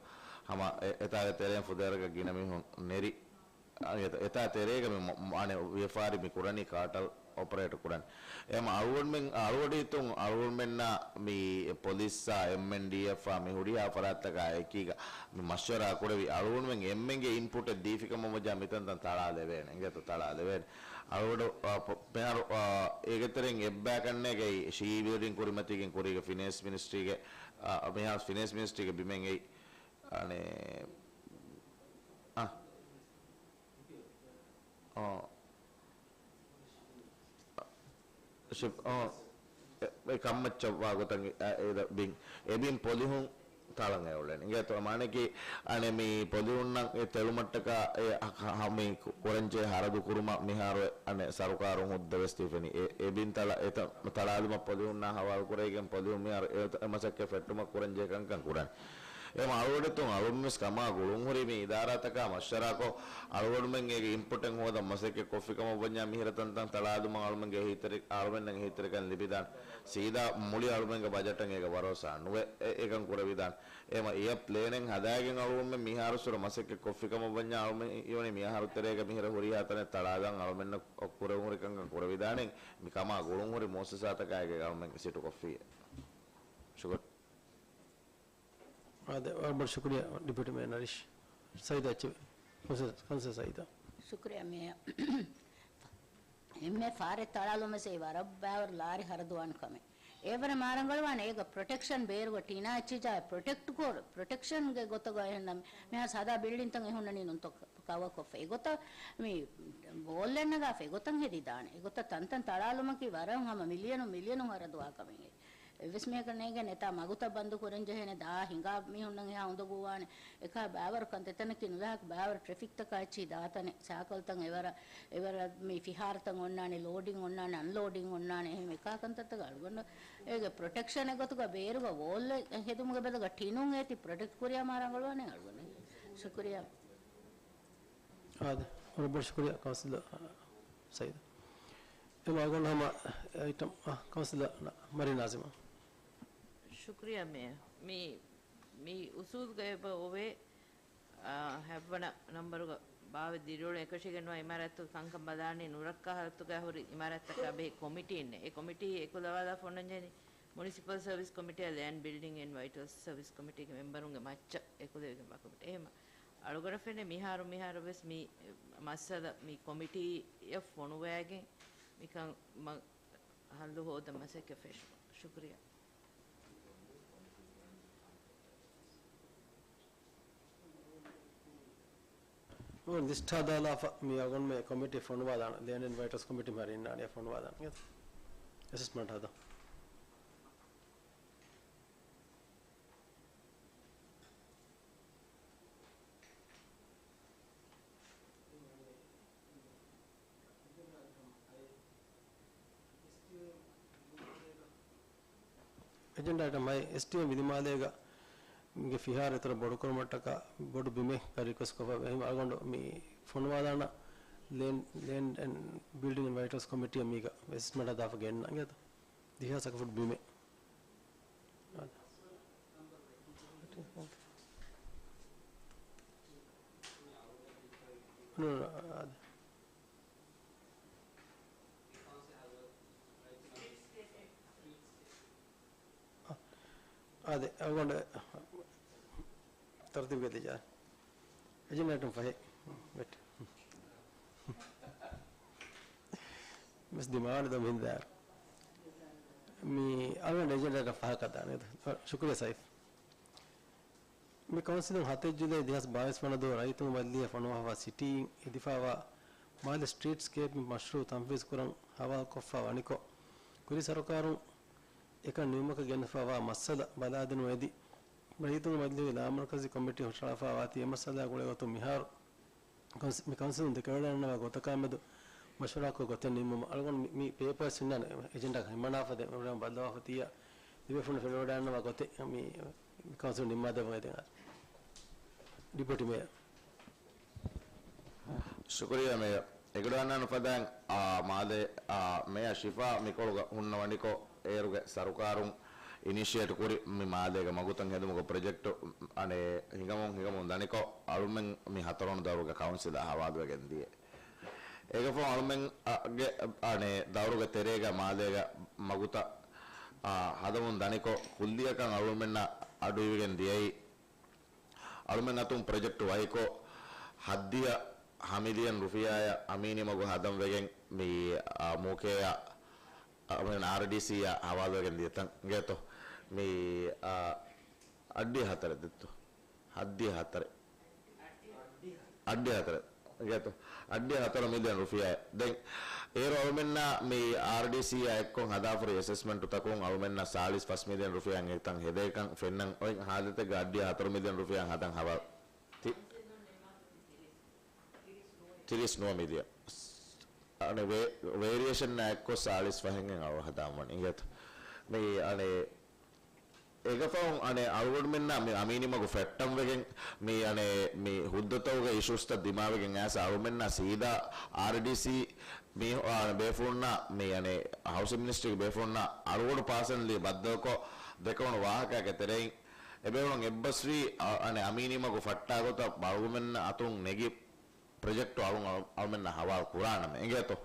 ހަމަ އެ-، އެތާގެ ތެރެއިން ފުދޭވަރަކަށް ގިނަ މީހުން ނެރި، އާ، އެތާ، އެތާ ތެރޭގަ މި މަ-، މަ-، އަނެއް ވިޔަފާރި މި ކުރަނީ ކާޓަލް އޮޕަރޭޓް ކުރަނީ. އެހެން އަޅުގަނޑުމެން، އަޅުގަޑީތުން އަޅުގަނޑުމެންނާ މި ޕޮލިސްއާ، އެމްއެންޑީއެފްއާ މި ހުރިހާ ފަރާތްތަކާ އެކީގަ މި މަޝްވަރާ ކުރެވި އަޅުގަނޑުމެން އެންމެންގެ އިންޕުޓެއް ދީފިކަމަށް ވަންޏާ މިތަންތަން ތަޅާލެވޭނެ އިނގޭތޯ ތަޅާލެވޭނެ. އަޅުގަޑު، އާ، ޕ-، މިހާރު، އާ، އޭގެ ތެރެއިން އެއްބައި ކަންނޭގައި ޝީ ބިލްޑިން ކުރިމަތީގެން ކުރީގަ ފިނޭންސް މިނިސްޓްރީގެ، އާ، މިހާރު ފިނޭންސް މިނިސްޓްރީގެ ބިމެއް އެއީ، އަނެއް، އާ، އާ، ޝިޕް، އާ، އެ، އެ ކަންމައްޗަށް ވާ ގޮތަށް އެ، އެ، އެ ބިން، އެ ބިން ޕޮލިހުން ތަޅަން އެ އުޅެން. އިނގޭތޯ މާނައަކީ، އަނެއް މި ޕޮލިހުންނަށް އެ ތެޅުމަށްޓަކާ އެ ހަ-، ހަ-، މި ކުރަންޖެހޭ ހަރަދު ކުރުމަށް މިހާރު އެ، އަނެއް ސަރުކާރުން ހުއްދަ ވެސް ދީފެނީ. އެ، އެ ބިން ތަޅަ-، އެތަ-، ތަޅާލުމަށް ޕޮލިހުންނާ ހަވާލު ކުރެވިގެން ޕޮލިހުން މިހާރު އެ މަސައްކަތް ފެއްޓުމަށް ކުރަންޖެހޭ ކަންކަން ކުރަން. އެހެން އަޅުގަޑެއްތޯ އަޅުން ވެސް ކަމާ ގުޅުންހުރި މި އިދާރާތަކާ މަޝްވަރާކޮށް، އަޅުގަނޑުމެން އޭގެ އިންޕުޓެއް ހޯދަން މަސައްކަތް ކޮށްފިކަމަށް ވަންޏާ މިހިރަ ތަންތަން ތަޅާލުމަށް އަޅުމެންގެ އެހީތެރި-، އަޅުމެންނަށް އެހީތެރިކަން ލިބިދާނެ. ސީދާ މުޅި އަޅުމެންގެ ބަޖެޓަށް އޭގެ ވަރޯސާ ނުވެ އެ-، އެކަން ކުރެވިދާނެ. އެހެން އެޔަށް ޕްލޭނެއް ހަދާގެން އަޅުގަނޑުމެން މިހާރުއްސުރެ މަސައްކަތް ކޮށްފިކަމަށް ވަންޏާ އަޅުމެން އިވަނީ މިއަހަރު ތެރޭގަ މިހިރަ ހުރިހާ ތަނެއް ތަޅާލަން އަޅުމެންނަށް ކުރެވުނުހުރި ކަންކަން ކުރެވިދާނެ. މި ކަމާ ގުޅުންހުރި މުއައްސަސާތަކާއިގެ އަޅުމެން ސިޓު ކޮށްފިއޭ. ޝުކުރު. އާދެ، ވަރަށް ބޮޑަށް ޝުކުރިއްޔާ، ޑެޕިއުޓީ މޭޔަރ ނަރީޝް. ސައީދާ އެޗް އެމް، ކައުންސިލަރ، ކައުންސިލަރ ސައީދާ. ޝުކުރިއްޔާ މޭޔަރ. އެންމެ ފާރެއް ތަޅާލުމަސް އެ ވަރަށް ބާވަރު ލާރި ހަރަދުވާން ކަމެއް. އެވަރަށް މާ ރަނގަޅުވާނެ އޭގަ ޕްރޮޓެކްޝަން ބޭރުގަ ޓީނާ އެއްޗިއްޖާ ޕްރޮޓެކްޓް ކޯރު، ޕްރޮޓެކްޝަންގެ ގޮތަށް ގޮއި ހެންނަ މިހާ ސާދާ ބިލްޑިންތައް އެ ހުންނަނީ ނުންތޯ ކަ-، ކަވަރ ކޮށްފަ. އެގޮތަށް މި ވޯލްއެއް ނަގާފަ އެގޮތަށް ހެދިދާނެ. އެގޮތަށް ތަންތަން ތަޅާލުމަކީ ވަރަށް ހަމަ މިލިއަނުން މިލިއަނުން ހަރަދުވާ ކަމެއް. އެއްވެސް މީހަކަށް ނޭނގޭނެ އެތާ މަގުތައް ބަންދު ކުރަން ޖެހޭނެ، ދާ ހިނގާ މީހުންނަށް އެހާ އުނދަގޫވާނެ. އެކާ ބާވަރު ކަންތައްތަނަކީ ނުލާހަކަ ބާވަރު ޓްރެފިކްތަކާ އެއްޗިހި ދާތަނެއް، ސާކަލްތަން އެވަރަށް، އެވަރަށް މި ފިހާރަތައް އޮންނާނެ، ލޯޑިން އޮންނާނެ، އަންލޯޑިން އޮންނާނެ، އެހެން އެކާ ކަންތައްތަކަށް އަޅުގަނޑު އޭގެ ޕްރޮޓެކްޝަނެއް ގޮތުގަ ބޭރުގަ ވޯލް ހެދުމުގެ ބަދަލުގަ ޓިނުން އޭތި ޕްރޮޓެކްޓް ކުރިޔާ މާ ރަނގަޅުވާނެ އަޅުގަނޑު. ޝުކުރިޔާ. އާދެ، ވަރަށް ބޮޑަށް ޝުކުރިޔާ ކައުންސިލަރ ސައީދު. އެމަ އަޅުގަނޑު ހަމަ އައިޓަމް، އާ، ކައުންސިލަރ ނަ-، މަރި ނާޒިމާ. ޝުކުރިޔާ މޭޔަރ. މި، މި އުސޫލުގަ އެބަ އޮވޭ، އާ، ހަތްވަނަ ނަންބަރުގަ ބާވަތް ދިރިއުޅޭ އެކަށީގެންވާ އިމާރާތުގެ ކަންކަން ބަލާނީ ނުރައްކާ ހާލަތުގަ ހުރި އިމާރާތްތަކާ ބެހޭ ކޮމިޓީންނޭ. އެ ކޮމިޓީ އެކުލަވާލާފަ އޮންނަންޖެހެނީ މުނިސިޕަލް ސަރވިސް ކޮމިޓީއާ ލޭންޑް ބިލްޑިން އެންޑް ވައިޓަލް ސަރވިސް ކޮމިޓީގެ މެމްބަރުންގެ މައްޗަށް އެކުލެވިގެންވާ ކޮމިޓީ. އެހެން އަޅުގަނޑަށް ފެނޭ މިހާރު، މިހާރު ވެސް މި މައްސަލަ މި ކޮމިޓީއަށް ފޮނުވައިގެން މިކަން މަ-، ހައްލު ހޯދަން މަސައްކަތް ފެށުމަށް. ޝުކުރިޔާ. ލިސްޓް ހަދާލާފަ މި އަގުން މެ ކޮމިޓީ ފޮނުވާލާނަ، ލޭންޑް އެންޑް ވައިޓަލްސް ކޮމިޓީ މަރިންނާނެ ފޮނުވާލާނަ. އެސެސްމަންޓް ހަދާ. އެޖެންޑާ އައިޓަމް ހަތް، އެސްޓީއެމް ވިލިމާލޭގަ ގެ ފިހާރަ އިތުރަށް ބޮޑުކުރުމަށްޓަކާ ބޮޑު ބިމެއް ރިކުއެސްޓް ކޮށްފަ، އެހެން އަޅުގަނޑު މި ފޮނުވާލާނަ ލޭން، ލޭންޑް އެންޑް ބިލްޑިން އެންޑް ވައިޓަލްސް ކޮމިޓީއަށް މީގަ އެސެސްމަންޓް ހަދާފަ ގެންނަ އިނގޭތަ؟ ދިހަ ސަކަފުޓް ބިމެއް. އާދެ. އާދެ، އަޅުގަނޑު ތަރުތީބުގަ ދިޖާ. އެޖެންޑާ އައިޓަމް ފަހެއް. ވެއްޓި. މިސް ދިމާވާނެ ދޯ މިހިނދާ. މި އަޅުގަނޑު އެޖެންޑާ އައިޓަމް ފަހަކަށް ދާނެ. ޝުކުރިޔާ ސައިފް. މި ކައުންސިލުން ހަތެއް ޖުލައި ދެހާސް ބާވީސް ވަނަ ދުވަހު ރައްޔިތުން ބައްލިޔަ ފޮނުވާފަ ސިޓީއިން އެދިފާވާ މާލެ ސްޓްރީޓްސްކޭޕް މަޝްރޫއު ތަންފީޒު ކުރަން ހަވާލުކޮށްފަ ވަނިކޮށް، ކުރީ ސަރުކާރުން އެކަން ނިމުމަކަށް ގެންފަވާ މައްސަލަ ބަލާދިނުމަށް އެދި، ރައްޔިތުންގެ މަޖިލީހުގެ ލާމަރުކަޒީ ކޮމިޓީ ހުށަހަޅާފަ ވާތީ އެ މައްސަލާ ގުޅޭ ގޮތުން މިހާރު ކައުންސި-، މި ކައުންސިލުން ދެކެވަޑައިގަންނަވާ ގޮތަކާމެދު މަޝްވަރާކޮށް ގޮތެއް ނިންމުމަށް އަޅުގަނޑު މި، މި ޕޭޕާސް ހިންނާނެ އެޖެންޑާ ހިމަނާފަ ދެ-، ބައްލަވާފަ ތިއްޔާ ދިވެފުން ފެނިވަޑައިގަންނަވާ ގޮތެއް މި، މި ކައުންސިލުން ނިންމާދެއްވަން އެދެން. ޑިޕިއުޓީ މޭޔަރ. ޝުކުރިއްޔާ މޭޔަރ. އެގޮޑަށް އަންނާނެ ފަދައިން، އާ، މާލޭ، އާ، މޭޔަރ ޝިފާ މިކޮޅުގަ ހުންނަވަނިކޮށް، އޭރުގެ ސަރުކާރުން އިނިޝިއޭޓް ކުރި މި މާލޭގެ މަގުތައް ހެދުމުގެ ޕްރޮޖެކްޓު، އަނެއް، ހިނގަމުން ހިނގަމުން ދަނިކޮށް، އަޅުމެން މި ހަތަރުވަނަ ދައުރުގެ ކައުންސިލާ ހަވާލުވެގެން ދިޔަ. އެގޮތުން އަޅުމެން، އަ، ގެ، އަނެއް، ދައުރުގެ ތެރޭގަ މާލޭގަ މަގުތައް، އާ، ހަދަމުން ދަނިކޮށް، ކުއްލިއަކަށް އަޅުމެންނަށް އަޑުއިވިގެން ދިޔައީ، އަޅުމެން އަތުން ޕްރޮޖެކްޓު ވަކިކޮށް، ހައްދިހަ މިލިއަން ރުފިޔާއަށް އަމީނީ މަގު ހަދަން ވެގެން މި، އާ، މޫކޭއަށް، އާ، އަމިން އާރްޑީސީއަށް ހަވާލުވެގެން ދިޔަތަން ގޭތޯ. މި، އާ، އައްޑިހަ ހަތަރެއް ދެއްތޯ. ހައްދިހަ ހަތަރެއް. އައްޑިހަ ހަތަރެއް. ގޭތޯ. އައްޑިހަ ހަތަރު މިލިއަން ރުފިޔާއެއް. ދެން އޭރު އަޅުމެންނާ މި އާރްޑީސީއާ އެއްކޮށް ހަދާފަ ހުރި އެސެސްމަންޓުތަކުން އަޅުމެންނަށް ސާޅީސް ފަސް މިލިއަން ރުފިޔާއެއް އެތަން ހެދޭކަން ފެންނަން އޮތް ހާލަތެއްގަ އައްޑިހަ ހަތަރު މިލިއަން ރުފިޔާ ހަދަން ހަވާލު. ތި-، ތިރީސް ނުވަ މިލިއަން. އަނެއް ވޭ-، ވޭރިއޭޝަންއާ އެއްކޮށް ސާޅީސް ފަހެއް ހަދާން ވަނީ. އިނގޭތަ؟ މި އަނެއް އެގޮތުން އަނެއް އަޅުގަނޑުމެންނާ މި އަމީނީ މަގު ފެއްޓަން ވެގެން މި އަނެއް މި ހުއްދަތަކުގެ އިޝޫސްތައް ދިމާވެގެން އައިސް އަޅުމެންނާ ސީދާ އާރްޑީސީ މި، އާ، ބޭފުޅުންނާ މި އަނެއް ހައުސިން މިނިސްޓްރީގެ ބޭފުޅުންނާ އަޅުގަނޑު ޕާސަނަލީ ބައްދަލުކޮށް ދެކެވުނު ވާހަކައިގެ ތެރެއިން އެބޭފުޅުން އެއްބަސްވީ، އަ-، އަނެއް އަމީނީ މަގު ފައްޓާ ގޮތަށް އަޅުގަނޑުމެން އަތުން ނެގި ޕްރޮޖެކްޓު އަޅު-، އަޅުމެންނަށް ހަވާލު ކުރާނަމޭ އިނގޭތޯ.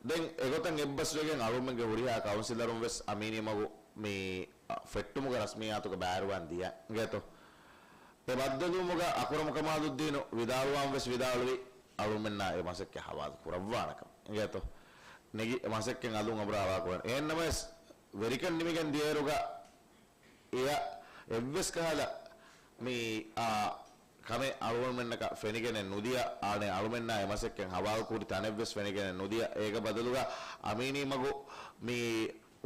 ދެން އެގޮތަށް އެއްބަސްވެގެން އަޅުމެންގެ ހުރިހާ ކައުންސިލަރުން ވެސް އަމީނީ މަގު މި، އަ، ފެއްޓުމުގެ ރަސްމިއްޔާތުގެ ބައިވެރިވާން ދިޔަ އިނގޭތޯ. އެ ބައްދަލުވުމުގަ އަކުރަމު ކަމާލުއްދީނު ވިދާޅުވާން ވެސް ވިދާޅުވި އަޅުމެންނާ އެ މަސައްކަތް ހަވާލު ކުރައްވާނެކަން އިނގޭތޯ. ނެގި މަސައްކަތް އަލުން އަނބުރާ ހަވާލު ކުރަން. އެހެންނަމަވެސް ވެރިކަން ނިމިގެން ދިޔައިރުގަ އެއަށް އެއްވެސް ކަހަލަ މި، އާ، ކަމެއް އަޅުގަނޑުމެންނަކަށް ފެނިގެނެއް ނުދިޔަ، އާނެ އަޅުމެންނާ އެ މަސައްކަތް ހަވާލުކުރި ތަނެއްވެސް ފެނިގެނެއް ނުދިޔަ. އޭގެ ބަދަލުގަ އަމީނީ މަގު މި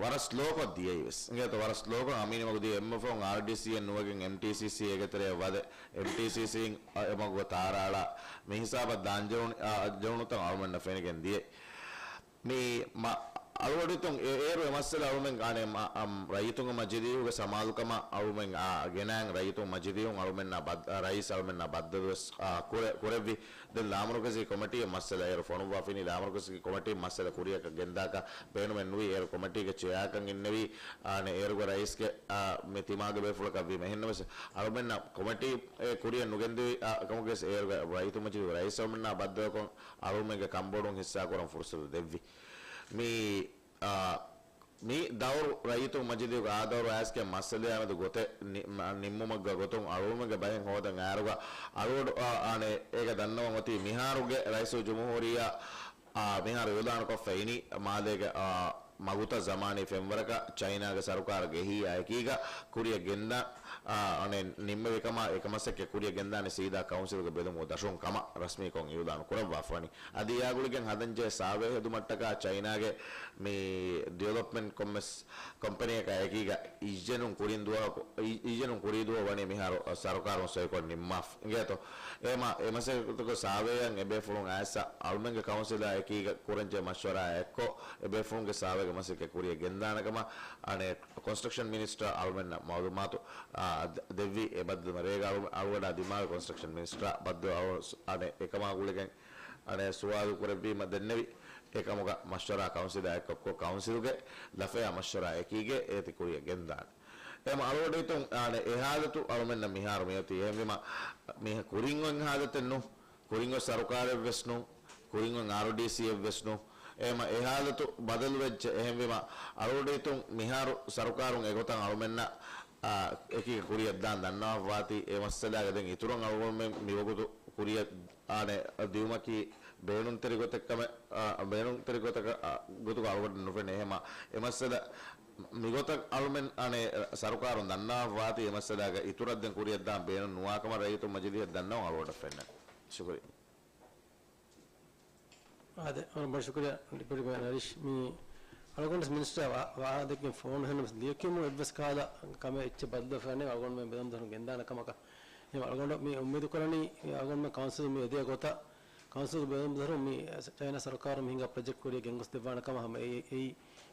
ވަރަށް ސްލޯކޮށް ދިޔައީވެސް. އިނގޭތޯ ވަރަށް ސްލޯކޮށް އަމީނީ މަގު ދިޔަ އެންމެ ފަހުން އާރްޑީސީއެއް ނުވެގެން އެމްޓީސީސީ އޭގެ ތެރެއަށް ވަދެ، އެމްޓީސީސީން އެ މަގުގަ ތާރާޅާ މި ހިސާބަށް ދާން ޖެހުނު-، އާ، ޖެހުނުތަން އަޅުމެންނަށް ފެނިގެން ދިޔަ. މި މަ-، އަޅުގަޑުތުން އެ-، އޭރު އެ މައްސަލަ އަޅުމެން އަނެއް މަ-، އަމް، ރައްޔިތުންގެ މަޖިލީހުގެ ސަމާލުކަމަށް އަޅުމެން އާ، ގެނައިން ރައްޔިތުން މަޖިލީހުން އަޅުމެންނާ ބައް-، އާ، ރައީސް އަޅުމެންނާ ބައްދަލުވެސް، އާ، ކުރެ-، ކުރެއްވި. ދެން ލާމަރުކަޒީ ކޮމިޓީއަށް މައްސަލަ އޭރު ފޮނުއްވާފިނީ، ލާމަރުކަޒީ ކޮމިޓީ މައްސަލަ ކުރިއަކަށް ގެންދާކަށް ބޭނުމެއް ނުވި. އޭރު ކޮމިޓީގެ ޗެއާކަން އިންނެވީ، އާނެ، އޭރުގެ ރައީސްގެ، އާ، މި ތިމާގެ ބޭފުޅަކަށް ވީމަ. އެހެންނަމަވެސް އަޅުމެންނަށް ކޮމިޓީ އެ ކުރިއަށް ނުގެންދެވި، އާ، ކަމުގެ އޭރުގެ ރައްޔިތު މަޖިލީހުގެ ރައީސް އަޅުމެންނާ ބައްދަލުކޮށް އަޅުމެންގެ ކަންބޮޑުން ހިއްސާކުރަން ފުރުސަތު ދެއްވި. މި، އާ، މި ދައުރު ރައްޔިތު މަޖިލީހުގެ އާ ދައުރު އައިސްގެން މައްސަލައާމެދު ގޮތެއް ނި-، މަ-، ނިންމުމަށްގަ ގޮތުން އަޅުމެންގެ ބަހެއް ހޯދަން އައިރުގަ އަޅުގަޑު، އާ، އާނެ، އޭގަ ދަންނަވަން އޮތީ މިހާރުގެ ރައީސުލްޖުމްހޫރިއްޔާ، އާ، މިހާރު އިއުލާނުކޮށްފަ އިނީ މާލޭގެ، އާ، މަގުތައް ޒަމާނީ ފެންވަރަކަށް ޗައިނާގެ ސަރުކާރުގެ އެހީއާ އެކީގަ ކުރިއަށް ގެންދާ، އާ، އަނެއް ނިންމެވިކަމާ އެކަމަސައްކަތް ކުރިއަށް ގެންދާނެ ސީދާ ކައުންސިލުގެ ބެލުމުގެ ދަށުން ކަމަށް ރަސްމީކޮށް އިއުލާނު ކުރައްވާފަވަނީ. އަދި އެއާގުޅިގެން ހަދަންޖެހޭ ސާވޭ ހެދުމަށްޓަކާ ޗައިނާގެ މި ޑިވެލޮޕްމަންޓް ކޮމްމެސް ކޮމްޕެނީއަކާ އެކީގަ އިއްޔެނުން ކުރިން ދުވަހަކު، އި-، އިއްޔެނުން ކުރީ ދުވަހު ވަނީ މިހާރު ސަރުކާރުން ސޮއިކޮށް ނިންމާފަ. އިނގޭތޯ؟ އެމަ-، އެ މަސައްކަތުގެ ސާވޭއަށް އެބޭފުޅުން އައިސް އަޅުމެންގެ ކައުންސިލާ އެކީގަ ކުރަންޖެހޭ މަޝްވަރާއާ އެއްކޮށް އެބޭފުޅުންގެ ސާވޭގެ މަސައްކަތް ކުރިއަށް ގެންދާނެ ކަމަށް އަނެއް ކޮންސްޓްރަކްޝަން މިނިސްޓަރ އަޅުމެންނަށް މައުލޫމާތު، އާ، ދެ-، ދެއްވި. އެ ބައްދަލުމަށް ރޭގަ އަޅު-، އަޅުގަޑާ ދިމާވި ކޮންސްޓްރަކްޝަން މިނިސްޓަރ ބައްދަލު އަޅު-، އަނެއް އެކަމާ ގުޅިގެން އަނެއް ސުވާލު ކުރެއްވީމަ ދެންނެވި. އެކަމުގަ މަޝްވަރާ ކައުންސިލާ އެއްކޮށް ކައުންސިލުގެ ލަފަޔާ މަޝްވަރާ އެކީގެ އޭތި ކުރިއަށް ގެންދާނެ. އެމަ އަޅުގަޑު ހިތުން އާނެ އެ ހާލަތު އަޅުމެންނަށް މިހާރު މިއޮތީ. އެހެންވީމަ މި ކުރިން އޮތް ހާލަތެއް ނޫން، ކުރިން އޮތް ސަރުކާރެއްވެސް ނޫން، ކުރިން އޮތް އާރުޑީސީއެއްވެސް ނޫން. އެމަ އެ ހާލަތު ބަދަލުވެއްޖެ. އެހެންވީމަ އަޅުގަޑު ހިތުން މިހާރު ސަރުކާރުން އެގޮތަށް އަޅުމެންނަށް، އާ، އެކީގަ ކުރިއަށްދާން ދަންނަވާފަވާތީ. އެ މައްސަލާގަ ދެން އިތުރަށް އަޅުގަނޑުމެން މިވަގުތު ކުރިއަށް އާނެ ދިއުމަކީ ބޭނުންތެރި ގޮތެއް ކަމެއް، އާ، ބޭނުންތެރި ގޮތަކަށް، އާ، ގޮތުގަ އަޅުގަނޑަށް ނުފެނޭ. އެހެމަ އެ މައްސަލަ މިގޮތަށް އަޅުމެން އާނެ ސަރުކާރުން ދަންނަވާފަވާތީ. އެ މައްސަލާގަ އިތުރަށް ދެން ކުރިއަށްދާން ބޭނުން ނުވާކަމަށް ރައްޔިތުން މަޖިލީހަށް ދަންނަވަން އަޅުގަނޑަށް ފެންނަން. ޝުކުރިއްޔާ. އާދެ، ވަރަށް ބޮޑަށް ޝުކުރިއްޔާ ޑެޕިއުޓީ މޭޔަރ ނަރީޝް. މި އަޅުގަނޑު މިނިސްޓަރ ވާ-، ވާހަކަ ދެއްކިން ފޯނު ހެންނަމަސް ލިޔެކިޔުމުން އެއްވެސް ކަހަލަ ކަމެއް އެއްޗެއް ބަދަލުވެފަ ނެތް. އަޅުގަނޑުމެން ބެލުން ދަރުން ގެންދާނެ ކަމަކަށް. އެހެން އަޅުގަނޑު މި އުއްމީދު ކުރަނީ އަޅުގަނޑުމެން ކައުންސިލުން މި އެދޭ ގޮތަށް ކައުންސިލުގެ ބެލުން ދަރުން މި ޗައިނާ ސަރުކާރުން މި ހިނގާ ޕްރޮޖެކްޓް ކުރިއަށް ގެންގޮސް ދެއްވާނެ ކަމަށް ހަމަ އެ، އެއީ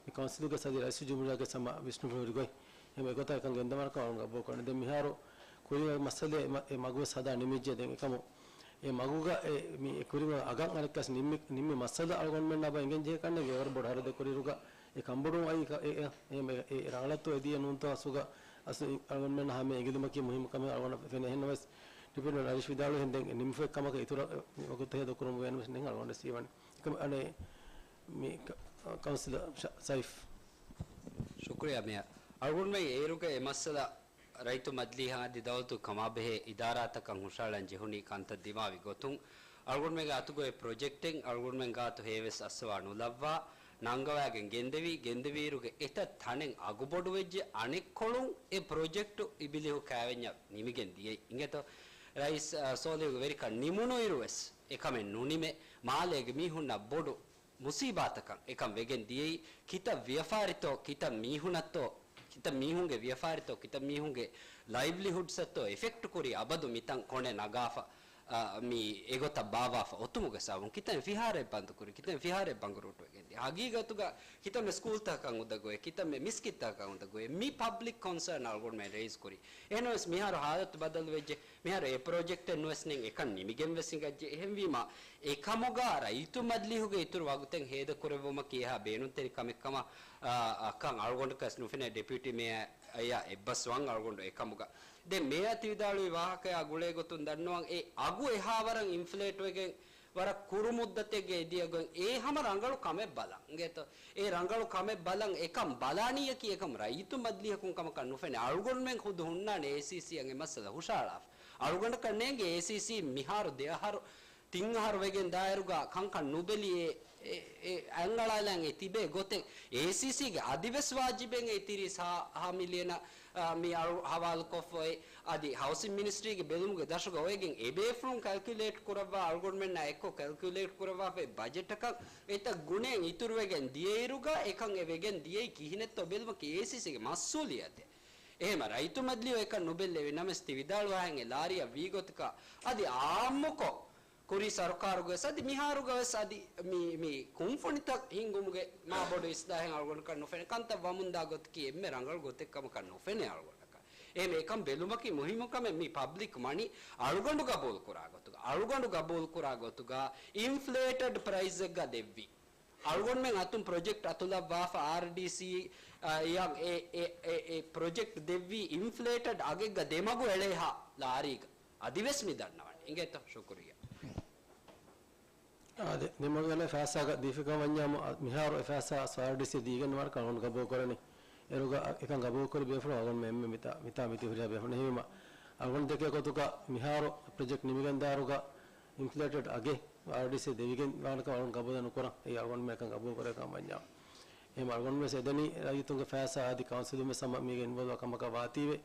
މި ކައުންސިލުގެ ސައްދި ރައީސުލް ޖުމްހޫރިއްޔާގެ ހަމަ ވިސްނުން ހުރި ގޮތް. އެހެން އެގޮތަށް އެކަން ގެންދަވާނެ ކަމަށް ގަބޫލު ކުރަނީ. ދެން މިހާރު ކުރިމަގު މައްސަލައެއް މަ-، އެ މަގުވެސް ހަދާ ނިމިއްޖެ. ދެން އެކަމު އެ މަގުގަ އެ މި އެ ކުރިމަގު އަގަށް އަނެއްކާސް ނިންމި، ނިންމި މައްސަލަ އަޅުގަނޑުމެންނާ ބަ އިނގެން ޖެހޭ ކަންނޭނގެ ވަރަށް ބޮޑު ހަރަދެއް ކުރިއިރުގަ އެ ކަނބޮޑުވުން އައި ކަ-، އެ، އެ، އެ، އެ ރަނގަޅަށްތޯ އެ ދިޔަ ނޫންތޯ އަސްލުގަ އަސްލު އަޅުގަނޑުމެންނަށް ހަމަ އެނގިލުމަކީ މުހިއްމު ކަމެއް އަޅުގަނޑަށް ފެނޭ. އެހެންނަމަވެސް ޑެޕިއުޓީ މޭޔަރ ނަރީޝް ވިދާޅުވި ހެން ދެން ނިމިފައި ކަމަކަށް އިތުރަށް ވަގުތު ހޭދަ ކުރަމުން ވޭނަމަވެސް ނެތް އަޅުގަނޑަށް ސީވަނީ. އެކަމަ އަނެއް މި ކަ-، ކައުންސިލަރ ޝަ-، ސައިފް. ޝުކުރިއްޔާ މޭޔަރ. އަޅުގަނޑުމެން އޭރުގަ އެ މައްސަލަ ރައްޔިތު މަޖިލީހާ އަދި ދައުލަތު ކަމާބެހޭ އިދާރާތަކަށް ހުށައަޅަން ޖެހުނީ ކަންތައް ދިމާވި ގޮތުން. އަޅުގަނޑުމެންގެ އަތުގައި ޕްރޮޖެކްޓެއް އަޅުގަނޑުމެން ގާތު ހޭވެސް އައްސަވާ ނުލައްވާ ނަންގަވާގެން ގެންދެވި، ގެންދެވިއިރުގެ އެތައް ތަނެއް އަގުބޮޑުވެއްޖެ، އަނެއްކޮޅުން އެ ޕްރޮޖެކްޓު އިބިލިހު ކައިވެންޏަށް ނިމިގެން ދިޔައީ. އިނގޭތޯ ރައީސް، އަ، ސޯލިހުގެ ވެރިކަން ނިމުނުއިރުވެސް އެކަމެއް ނުނިމެ، މާލޭގެ މީހުންނަށް ބޮޑު މުސީބާތަކަށް އެކަން ވެގެން ދިޔައީ. ކިތައް ވިޔަފާރިތޯ، ކިތައް މީހުނަށްތޯ، ކިތައް މީހުންގެ ވިޔަފާރިތޯ، ކިތައް މީހުންގެ ލައިވްލިހުޑްސަށްތޯ އެފެކްޓް ކުރީ އަބަދު މިތަން ކޮނެ ނަގާފަ، އަ، މި އެގޮތަށް ބާއްވާފަ އޮތުމުގެ ސަބަބުން. ކިތައް ފިހާރައެއް ބަންދު ކުރި، ކިތައް ފިހާރައެއް ބަނގުރޫޓުވެގެން ދިޔަ. ހަގީގަތުގަ ކިތަންމެ ސްކޫލްތަކަކަށް އުނދަގޫވޭ، ކިތަންމެ މިސްކިތްތަކަކަށް އުނދަގޫވޭ. މި ޕަބްލިކް ކޮންސާން އަޅުގަނޑުމެން ރޭޒް ކުރީ. އެހެންވެސް މިހާރު ހާލަތު ބަދަލުވެއްޖެ. މިހާރު އެ ޕްރޮޖެކްޓެއް ނުވެސް ނެތް، އެކަން ނިމިގެން ވެސް ހިނގައްޖެ. އެހެންވީމާ، އެކަމުގަ ރައްޔިތު މަޖިލީހުގެ އިތުރު ވަގުތެއް ހޭދަކުރެއްވުމަކީ އެހާ ބޭނުންތެރި ކަމެއް ކަމަށް، އާ، އަކަން އަޅުގަނޑަކަސް ނުފެނޭ. ޑެޕިއުޓީ މޭޔަރ އެއްބަސްވަން އަޅުގަނޑު އެކަމުގަ. ދެން މޭޔަރ ތި ވިދާޅުވި ވާހަކަޔާ ގުޅޭ ގޮތުން ދަންނަވަން، އެ އަގު އެހާވަރަށް އިންފްލޭޓް ވެގެން ވަރަށް ކުރު މުއްދަތެއްގައި ދިޔަ ގޮތް އެ ހަމަ ރަނގަޅު ކަމެއް ބަލަން. އިނގޭތޯ؟ އެ ރަނގަޅު ކަމެއް ބަލަން އެކަން ބަލާނީއަކީ އެކަމް ރައްޔިތު މަޖިލީހަކުން ކަމަކަށް ނުފެނޭ. އަޅުގަނޑުމެން ޚުދު ހުންނާނެ އޭސީސީއަށް އެ މައްސަލަ ހުށައަޅާފަ. އަޅުގަނޑަކަށް ނޭނގެ އޭސީސީ މިހާރު ދެ އަހަރު، ތިން އަހަރު ވެގެން ދާއިރުގަ ކަންކަން ނުބެލި އެ، އެ، އެ އަތްއަޅާލަން އެ ތިބޭ ގޮތެއް. އޭސީސީގެ އަދިވެސް ވާޖިބެއް އެ ތިރީސް ހާ، ހާ މިލިއަނަށް، އާ، މި އަޅު ހަވާލުކޮށްފައި. އަދި ހައުސިން މިނިސްޓްރީގެ ބެލުމުގެ ދަށުގަ އޮވެގެން އެބޭފުޅުން ކެލްކިއުލޭޓް ކުރައްވާ، އަޅުގަނޑުމެންނާ އެއްކޮށް ކެލްކިއުލޭޓް ކުރައްވާފައި ބަޖެޓަކަށް އެތައް ގުނައެއް އިތުރުވެގެން ދިޔައިރުގަ އެކަން އެ ވެގެން ދިޔައީ ކިހިނެއްތޯ ބެލުމަކީ އޭސީސީގެ މަސްއޫލިއްޔަތެއް. އެހެމަ ރައްޔިތު މަޖިލީހު އެކަން ނުބެއްލެވި ނަމަވެސް ތި ވިދާޅުވާހެން އެ ލާރިއަށް ވީގޮތަކަށް އަދި އާއްމުކޮށް ކުރީ ސަރުކާރުގަވެސް އަދި މިހާރުގަވެސް އަދި މި، މި ކުންފުނިތައް ހިންގުމުގެ މާ ބޮޑު އިސްލާހެއް އަޅުގަނޑަކަށް ނުފެނޭ. ކަންތައް ވަމުންދާ ގޮތަކީ އެންމެ ރަނގަޅު ގޮތެއް ކަމަކަށް ނުފެނޭ އަޅުގަނޑަކަށް. އެހެން އެކަން ބެލުމަކީ މުހިއްމު ކަމެއް. މި ޕަބްލިކް މަނީ އަޅުގަނޑު ގަބޫލު ކުރާ ގޮތުގަ، އަޅުގަނޑު ގަބޫލު ކުރާ ގޮތުގަ އިންފްލޭޓެޑް ޕްރައިސްއެއްގަ ދެއްވި. އަޅުގަނޑުމެން އަތުން ޕްރޮޖެކްޓް އަތުލައްވާފަ އާރްޑީސީ، އަ، އެ، އެ، އެ، އެ ޕްރޮޖެކްޓް ދެއްވީ އިންފްލޭޓެޑް އަގެއްގަ ދެމަގު އެޅޭހާ ލާރީގަ. އަދިވެސް މި ދަންނަވަނީ. އިނގޭތޯ؟ ޝުކުރިއްޔާ. އާދެ، ދެމަގު އެޅޭ ފައިސާގަ ދީފިކަމަށް ވަންޏާ މިހާރު އެ ފައިސާ އާރްޑީސީ ދީގެން ވާނެކަން އަޅުގަނޑު ގަބޫލު ކުރަނީ. އޭރުގަ އެކަން ގަބޫލު ކުރި ބޭފުޅުން އަޅުގަނޑު އެންމެ މިތާ، މިތާ މިތި ހުރިހާ ބޭފުޅުން. އެހެންވީމަ، އަޅުގަނޑު ދެކޭ ގޮތުގަ މިހާރު ޕްރޮޖެކްޓް ނިމިގެންދާއިރުގަ އިންފްލޭޓެޑް އަގެއް އާރްޑީސީ ދެވިގެން ވާނެކަން އަޅުގަނޑު ގަބޫލު ނުކުރަން. އެއީ އަޅުގަނޑުމެން އެކަން ގަބޫލު ކުރޭ ކަމަށް ވަންޏާ. އެހެން އަޅުގަނޑުމެން ވެސް އެދެނީ ރައްޔިތުންގެ ފައިސާ އަދި ކައުންސިލުން ވެސް ހަމަ މީގެ އިންވޮލްވް ކަމަކަށް ވާތީވެ،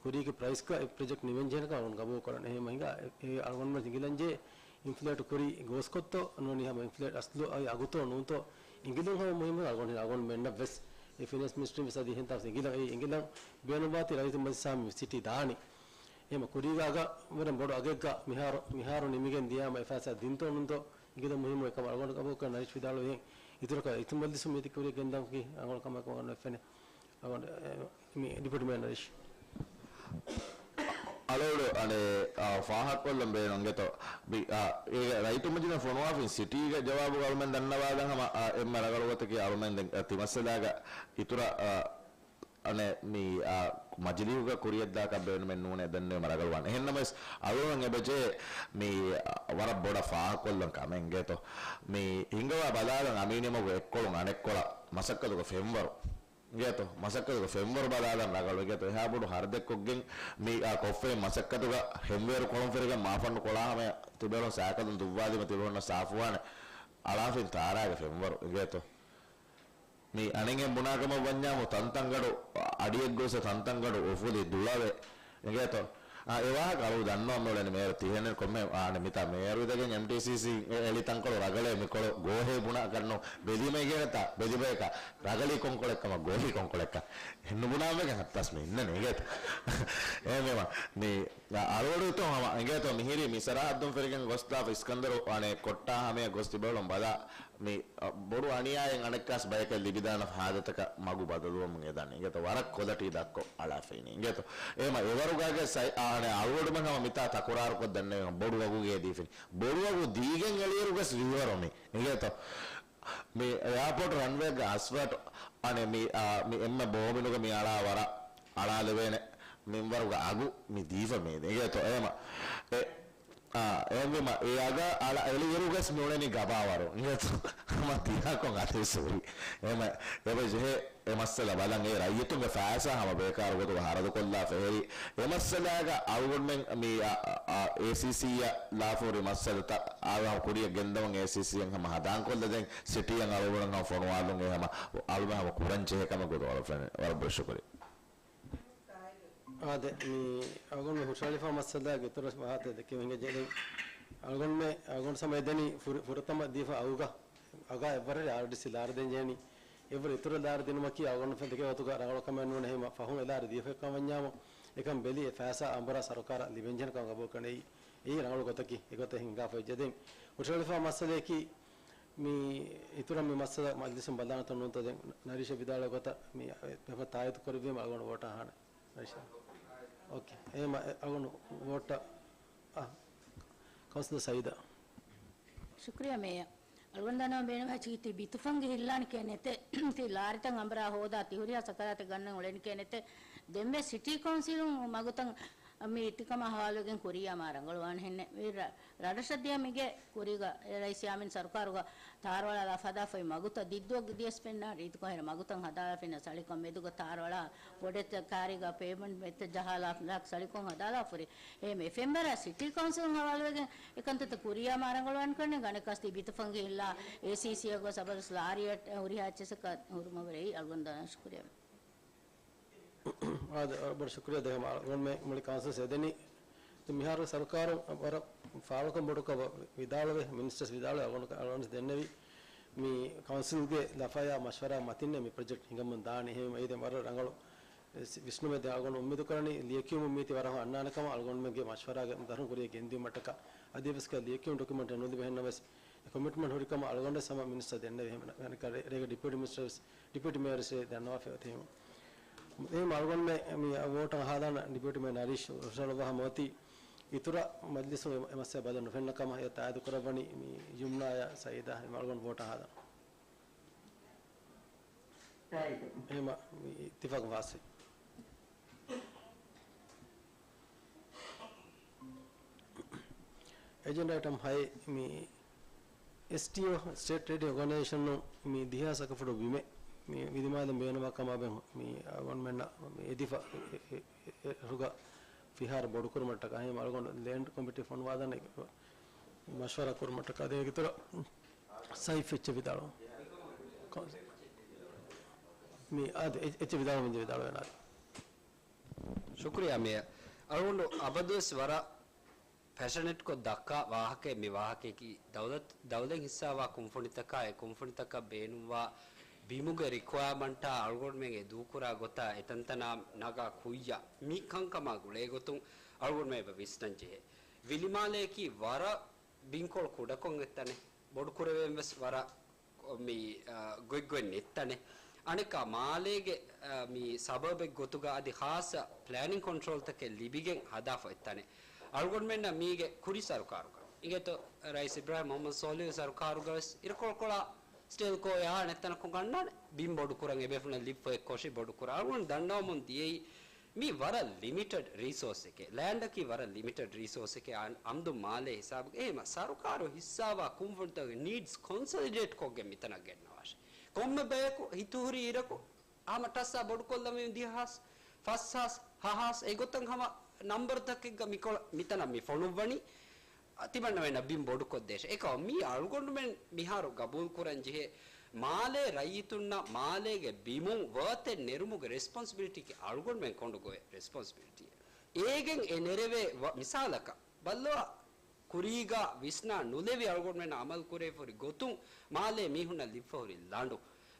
ކުރީގެ ޕްރައިސްގަ އެ ޕްރޮޖެކްޓް ނިމެންޖެހޭނެކަން އަޅުގަނޑު ގަބޫލު ކުރަން. އެހެން ހިނގާ އެ، އެ އަޅުގަނޑުމެން އިނގިލަންޖެހޭ އިންފްލޭޓް ކުރީ ގޯސްކޮށްތޯ ނޫނީ ހަމަ އިންފްލޭޓް އަސްލު އައި އަގުތޯ ނޫންތޯ އިނގިލުން ހަމަ މުހިއްމު އަޅުގަނޑު، އަޅުގަނޑުމެންނަށް ވެސް އެ ފިނޭންސް މިނިސްޓްރީން ވެސް އަދި އެހެން ތާސް އިނގިލަން، އެ އިނގިލަން ބޭނުންވާތީ ރައްޔިތު މަޖިލިސް ހަމަ ސިޓީ ދާނީ. އެހެން ކުރީގަ އަގަށް ވަރަށް ބޮޑު އަގެއްގަ މިހާރު، މިހާރު ނިމިގެން ދިޔާމަ އެ ފައިސާ ދިންތޯ ނޫންތޯ އިނގިލަން މުހިއްމު އެކަމަށް އަޅުގަނޑު ގަބޫލު ކުރަން. ނަރީޝް ވިދާޅުވިހެން އިތުރަކަށް ރައްޔިތު މަޖިލިސުން މިތި ކުރިއަށް ގެންދަން ކީ ރަނގަޅު ކަމެއް ކަމަށް ނުފެނޭ. އަޅުގަނޑު، އެ، މި ޑެޕިއުޓީ މޭޔަރ ނަރީޝް. އަޅުގަނޑު އަނެއް، އާ، ފާހަގަކޮށްލަން ބޭނުން އިނގޭތޯ. ބި-، އާ، އޭގެ ރައްޔިތު މަޖިލިސް ފޮނުވާފިން ސިޓީގެ ޖަވާބުގަ އަޅުމެން ދަންނަވާލަން ހަމަ، އާ، އެންމެ ރަނގަޅު ގޮތަކީ އަޅުމެން ދެން، އާ، ތި މައްސަލާގަ އިތުރަށް، އާ، އަނެއް މި، އާ، މަޖިލީހުގަ ކުރިއަށްދާކަށް ބޭނުމެއް ނޫނޭ ދެންނެވި މަރަގަޅުވާން. އެހެންނަމަވެސް އަޅުގަނޑު އެބަޖެހޭ މި، އާ، ވަރަށް ބޮޑަށް ފާހަގަކޮށްލަން ކަމެއް އިނގޭތޯ. މި ހިނގަވާ ބަލާލަން އަމީނީމަގު އެއްކޮޅުން އަނެއްކޮޅަށް މަސައްކަތުގެ ފެންވަރު އިނގޭތޯ. މަސައްކަތުގެ ފެންވަރު ބަލާލަން ރަނގަޅު އިނގޭތޯ. އެހާ ބޮޑު ހަރަދެއްކޮށްގެން މި، އާ، ކޮށްފައި މަސައްކަތުގަ ހެންވޭރު ކޮޅުން ފެރިގެން މާފަންނު ކޮޅާ ހަމަޔަށް ތިބޭފުޅުން ސައިކަލުން ދުއްވާލީމަ ތިބޭފުޅުންނަށް ސާފުވާނެ. އަޅާފިން ތާރާގެ ފެންވަރު އިނގޭތޯ. މި އަނެއް ބުނާކަމަށް ވަންޏާމު ތަންތަންގަޑު އަޑިއެއްގޮސް ތަންތަންގަޑު އުފުލި ދުޅަވެ އިނގޭތޯ. އާ، އެ ވާހަކަ އަޅު ދަންނަވަން މިއުޅެނީ މޭޔަރު ތިހެނެއް ކޮންމެ، އާނެ މިތާ މޭޔަރު ވިދަގެން އެމްޓީސީސީ އެ އެޅި ތަންކޮޅު ރަގަޅޭ މިކޮޅު ގޯހޭ ބުނާ ކަންނު ބެލީމަ އިގޭނެތާ ބެލިބަޔަކަށް ރަގަޅީ ކޮންކޮޅެއްކަމަށް ގޯހީ ކޮންކޮޅެއްކަން ނުބުނާން ވެގެން ހައްތާސް މި އިންނަނީ އިނގޭތަ؟ އެހެންވީމަ މި އަޅުގަޑު އިތުން ހަމަ އިނގޭތޯ މިހިރީ މި ސަރަހައްދުން ފެށިގެން ގޮސްދާފަ އިސްކަންދަރު އާނެ ކޮއްޓާ ހަމަޔަށް ގޮސް ތިބެއުޅުން ބަލާ މި އަ، ބޮޑު އަނިޔާއެއް އަނެއްކާސް ބަޔަކަށް ލިބިދާނެ ހާލަތަކަށް މަގު ބަދަލުވަމުން އެދާނެ. އިނގޭތޯ ވަރަށް ކޮލަޓީ ދަށްކޮށް އަޅާފައިނީ. އިނގޭތޯ އެހެމަ އެވަރުގަގެ ސައި، އާ، އަނެ އަޅުގަޑުމެން ހަމަ މިތާ ތަކުރާރުކޮށް ދަންނެވި ބޮޑު ވަގުގޭ ދީފިން. ބޮޑު ވަގު ދީގެން އެޅިއިރުގަސް ވީވަރު މި. އިނގޭތޯ މި އެއާޕޯޓް ރަންވޭގެ އަސްފާލްޓް އަނެ މި، އާ، މި އެންމެ ބޯމިނުގަ މި އަޅާ ވަރަށް އަޅާލެވޭނެ މިންވަރުގަ އަގު މި ދީފަ މީ. އިނގޭތޯ އެހެމަ އެ އާ، އެހެންވީމަ، އެ އަގަށް އަޅަ އެޅިއިރުގަސް މިއުޅެނީ ގަބާވަރު. އިނގޭތޯ ހަމަ ތިޔާކޮން އަތެއްސުރި. އެހެމަ، އެބަ ޖެހޭ އެ މައްސަލަ ބަލަން އެ ރައްޔިތުންގެ ފައިސާ ހަމަ ބޭކާރު ގޮތުގަ ހަރަދުކޮށްލާ ފެހެރި. އެ މައްސަލާގަ އަޅުގަނޑުމެން މި، އާ، އާ، އޭސީސީއަށް ލާފަހުރި މައްސަލަތައް އާ ކުރިއަށް ގެންދަވަން އޭސީސީއަށް ހަމަ ހަދާންކޮށްލަދޭން ސިޓީއަށް އަޅުގަނޑު ހަމަ ފޮނުވާލުން އެ ހަމަ އަޅުމެ ހަމަ ކުރަން ޖެހޭ ކަމެއް ގޮތު އަޅުފެނެ. ވަރަށް ބޮޑަށް ޝުކުރިއްޔާ. އާދެ، މި އަޅުގަނޑު ހުށަހަޅިފާ މައްސަލާގެ އިތުރަށް ވާހަކަ ދެކެވި ހިނގައްޖެ. ދެން އަޅުގަނޑުމެ، އަޅުގަނޑު ސަމަ އެދެނީ ފުރި-، ފުރަތަމަ ދީފަ އަގުގަ، އަގާ އެއްވަރެއް އާރްޑީސީ ލާރި ދޭން ޖެހެނީ. އެއްވަރު އިތުރަށް ލާރި ދިނުމަކީ އަޅުގަނޑު ދެކެ ގޮތުގަ ރަނގަޅު ކަމެއް ނޫން. އެހެމަ ފަހުން އެ ލާރި ދީފަ ކަމަށް ވަންޏާމު، އެކަން ބެލި އެ ފައިސާ އަނބުރާ ސަރުކާރަށް ލިބެންޖެހޭ ކަމަށް ގަބޫލުކަން އެއީ، އެއީ ރަނގަޅު ގޮތަކީ. އެގޮތަށް ހިނގާފަ އެއްޖެ. ދެން ހުށަހަޅިފާ މައްސަލަޔަކީ، މި އިތުރަށް މި މައްސަލަ މަޖްލިސުން ބަލާނެތޯ ނޫންތޯ ދެން ނަރީޝަށް ވިދާޅުވި ގޮތަށް މި ޕޭޕަރ ތާއީދު ކުރެއްވީމަ އަޅުގަނޑު ވޯޓަށް އަހާނެ. ނަރީޝާ. އޯކޭ. އެހެމަ އަޅުގަނޑު ވޯޓަށް، އަ، ކައުންސިލަރ ސައީދާ. ޝުކުރިއްޔާ މޭޔަރ. އަޅުގަނޑު ދަންނަވަން ބޭނުންވާ ތި ބިތުފަންގި ހިއްލާނެކޭ ނެތޭ. ތި ލާރިތައް އަނބުރާ ހޯދާ ތި ހުރިހާ ސަކަރާތެއް ގަންނަން އުޅެނެކޭ ނެތޭ. ދެންވެސް ސިޓީ ކައުންސިލުން މަގުތައް މި އިތުކަމާ ހަވާލުވެގެން ކުރިއްޔާ މާ ރަނގަޅުވާނެހެންނެއް. މި ރަ-، ރަށްރަށަށް ދިޔަ މިގެ ކުރީގަ ރައީސް ޔާމީން ސަރުކާރުގަ ތާރުއަޅާލާ ހަދާފައި މަގުތައް ދިއްދުވަގު ދިޔަސް ފެންނާ ރީތިކޮށް ހެރަ މަގުތައް ހަދާލާ ފެންނަ ސަޅިކޮށް މެދުގަ ތާރުއަޅާ ބޮޑެތި ކާރީގަ ޕޭވްމަންޓް މެތްތައް ޖަހާލާ ސަޅިކޮށް ހަދާލާފަ ހުރި. އެހެން އެފްއެމްއާރާ ސިޓީ ކައުންސިލުން ހަވާލުވެގެން އެކަންތައްތައް ކުރިއްޔާ މާ ރަނގަޅުވާނެކަން ގަނެ ކަސްތީ ބިތުފަންގި ހިއްލާ އޭސީސީއަށް ގޮސް އަބަދުސް ލާރިއަށް ހުރިހާ އެއްޗެއްސަކަށް ހުރުމަށް ވެރި އަޅުގަނޑު ދާން ޝުކުރިއްޔާ. އާދެ، ވަރަށް ބޮޑަށް ޝުކުރިއްޔާ. ދެން ހަމަ އަޅުގަނޑުމެން މުޅި ކައުންސިލްސް އެދެނީ. ދެން މިހާރު ސަރުކާރު ވަރަށް ފާޅުކަން ބޮޑުކޮށް ވިދާޅުވެ، މިނިސްޓަރސް ވިދާޅުވެ، އަޅުގަނޑު އަޅުގަނޑު ދެންނެވި މި ކައުންސިލްގެ ލަފަޔާ މަޝްވަރާ މަތިންނޭ މި ޕްރޮޖެކްޓް ހިނގަމުން ދާނީ. އެހެންވީމަ އެއީ ދެން ވަރަށް ރަނގަޅު ވިސްނުމެއް. ދެން އަޅުގަނޑު އުއްމީދު ކުރަނީ ލިޔެކިޔުމުން މީތި ވަރަށް އަންނާނެ ކަމަށް އަޅުގަނޑުމެންގެ މަޝްވަރާގެ ދަށުން ކުރިއަށް ގެންދިއުމަށްޓަކާ. އަދިވެސް ލިޔެކިޔުން ޑޮކިއުމެންޓެއް ނުލިބި ހެންނަމަވެސް، އެ ކޮމިޓްމަންޓް ހުރި ކަމަށް އަޅުގަނޑު ސަމަ މިނިސްޓަރ ދެންނެވި. އެހެން ރޭގަ ޑިޕިއުޓީ މިނިސްޓަރ ވެސް، ޑިޕިއުޓީ މޭޔަރ ވެސް ދަންނަވާފަ އޮތީމު. އެހެން އަޅުގަނޑުމެ މި ވޯޓަށް ހާދާނަ ޑިޕިއުޓީ މޭޔަރ ނަރީޝް ހުށަހަޅުއްވާ ހަމަ އޮތީ އިތުރަށް މަޖްލިސުން އެ މައްސަލަ ބަދަލު ނުފެންނަ ކަމަށް. އެ ތާއީދު ކުރައްވަނީ މި ޔުމްނާޔާ ސައީދާ. އެހެން އަޅުގަނޑު ވޯޓަށް ހާދާނަ. އެހެންވީމަ މި އިއްތިފާޤު ފާސްވި. އެޖެންޑާ އައިޓަމް ހައެއް، މި އެސްޓީއޯ، ސްޓޭޓް ޓްރޭޑިން އޯގަނައިޒޭޝަނުން މި ދިހަ އަކަފުޑު ބިމެއް މި ވިލިމާލެ ބޭނުންވާ ކަމާ ބެހު-، މި އަޅުގަނޑުމެންނަށް މި އެދިފަ އެ-، އެ-، އެ-، އެ-، އެ-، އެ-، އެ-، އެ-، އެ-، އެ-، އެ-، އެ-، އެ-، އެ-، އެ-، ފިހާރަ ބޮޑުކުރުމަށްޓަކާ އެހެން އަޅުގަނޑު ލޭންޑް ކޮމިޓީ ފޮނުވާދާނެ މަޝްވަރާ ކުރުމަށްޓަކާ ދޭން އިތުރަށް ސައިފް އެއްޗެއް ވިދާޅު. މި އާދެ، އެ-، އެއްޗެއް ވިދާޅު މި ވިދާޅުވެނާދެ. ޝުކުރިއްޔާ މޭޔަރ. އަޅުގަނޑު އަބަދުވެސް ވަރަށް ޕެޝަނެޓްކޮށް ދައްކާ ވާހަކައެއް މި ވާހަކަޔަކީ ދައުލަތް، ދައުލަތް ހިއްސާވާ ކުންފުނިތަކާ އެ ކުންފުނިތަކަށް ބޭނުންވާ ބިމުގެ ރިކުއަރމަންޓާ އަޅުގަނޑުމެން އެ ދޫކުރާ ގޮތާ އެތަންތަނާ ނަގާ ކުއްޔާ މި ކަންކަމާ ގުޅޭގޮތުން އަޅުގަނޑުމެން އެބަ ވިސްނަން ޖެހޭ. ވިލިމާލެއަކީ ވަރަށް ބިންކޮޅު ކުޑަކޮށް އެއްތަނެއް. ބޮޑުކުރެވެން ވެސް ވަރަށް މި، އާ، ގޮތްގޮތް ނެތްތަނެއް. އަނެއްކާ މާލޭގެ، އާ، މި ސަބަބެއް ގޮތުގަ އަދި ޚާއްޞަ ޕްލޭނިން ކޮންޓްރޯލްތަކެއް ލިބިގެން ހަދާފަ އޮތް ތަނެއް. އަޅުގަނޑުމެންނަށް މީގެ ކުރި ސަރުކާރުގަ އިނގޭތޯ ރައީސް އިބްރާހިމް މުހައްމަދު ސޯލިހު ސަރުކާރުގަ ވެސް އިރުކޮޅުކޮޅާ ސްޓެލްކޯ އާ އަނެއްތަނަކުން ގަންނާނެ ބިން ބޮޑުކުރަން އެބޭފުޅުން ލިބިފައި ކޮށި ބޮޑުކުރާ. އަޅުގަނޑު ދަންނަވަމުން ދިޔައީ މީ ވަރަށް ލިމިޓެޑް ރީސޯސްއެކޭ. ލޭންޑަކީ ވަރަށް ލިމިޓެޑް ރީސޯސްއެކޭ. އަން-، އަމްދު މާލޭ ހިސާބުގަ. އެހެމަ ސަރުކާރު ހިއްސާވާ ކުންފުނިތަކުގެ ނީޑްސް ކޮންސޮލިޑޭޓް ކޮށްގެން މިތަނަށް ގެންނަވާށޭ. ކޮންމެ ބަޔަކު ހިތުހުރި އިރަކު ހަމަ ޓައްސާ ބޮޑުކޮށްލަމީ ދިހަ ހާސް، ފަސް ހާސް، ހަ ހާސް އެގޮތަށް ހަމަ ނަމްބަރުތަކެއްގަ މިކޮޅަށް މިތަނަށް މި ފޮނުއްވަނީ. ތިމަންނަމެންނަށް ބިން ބޮޑުކޮށްދޭށޭ. އެކަމަކު މީ އަޅުގަނޑުމެން މިހާރު ގަބޫލުކުރަން ޖެހޭ މާލޭ ރައްޔިތުންނަށް މާލޭގެ ބިމުން ވަރުތެއް ނެރުމުގެ ރެސްޕޮންސިބިލިޓީއަކީ އަޅުގަނޑުމެން ކޮނޑުގޮތް ރެސްޕޮންސިބިލިޓީއެއް. އޭގެން އެ ނެރެވޭ ވަ-، މިސާލަކަށް ބައްލަވާ، ކުރީގާ ވިސްނާ ނުލެވި އަޅުގަނޑުމެންނަށް އަމަލު ކުރެވިފަހުރި ގޮތުން މާލޭ މީހުންނަށް ލިބިފަހުރި ލަނޑު.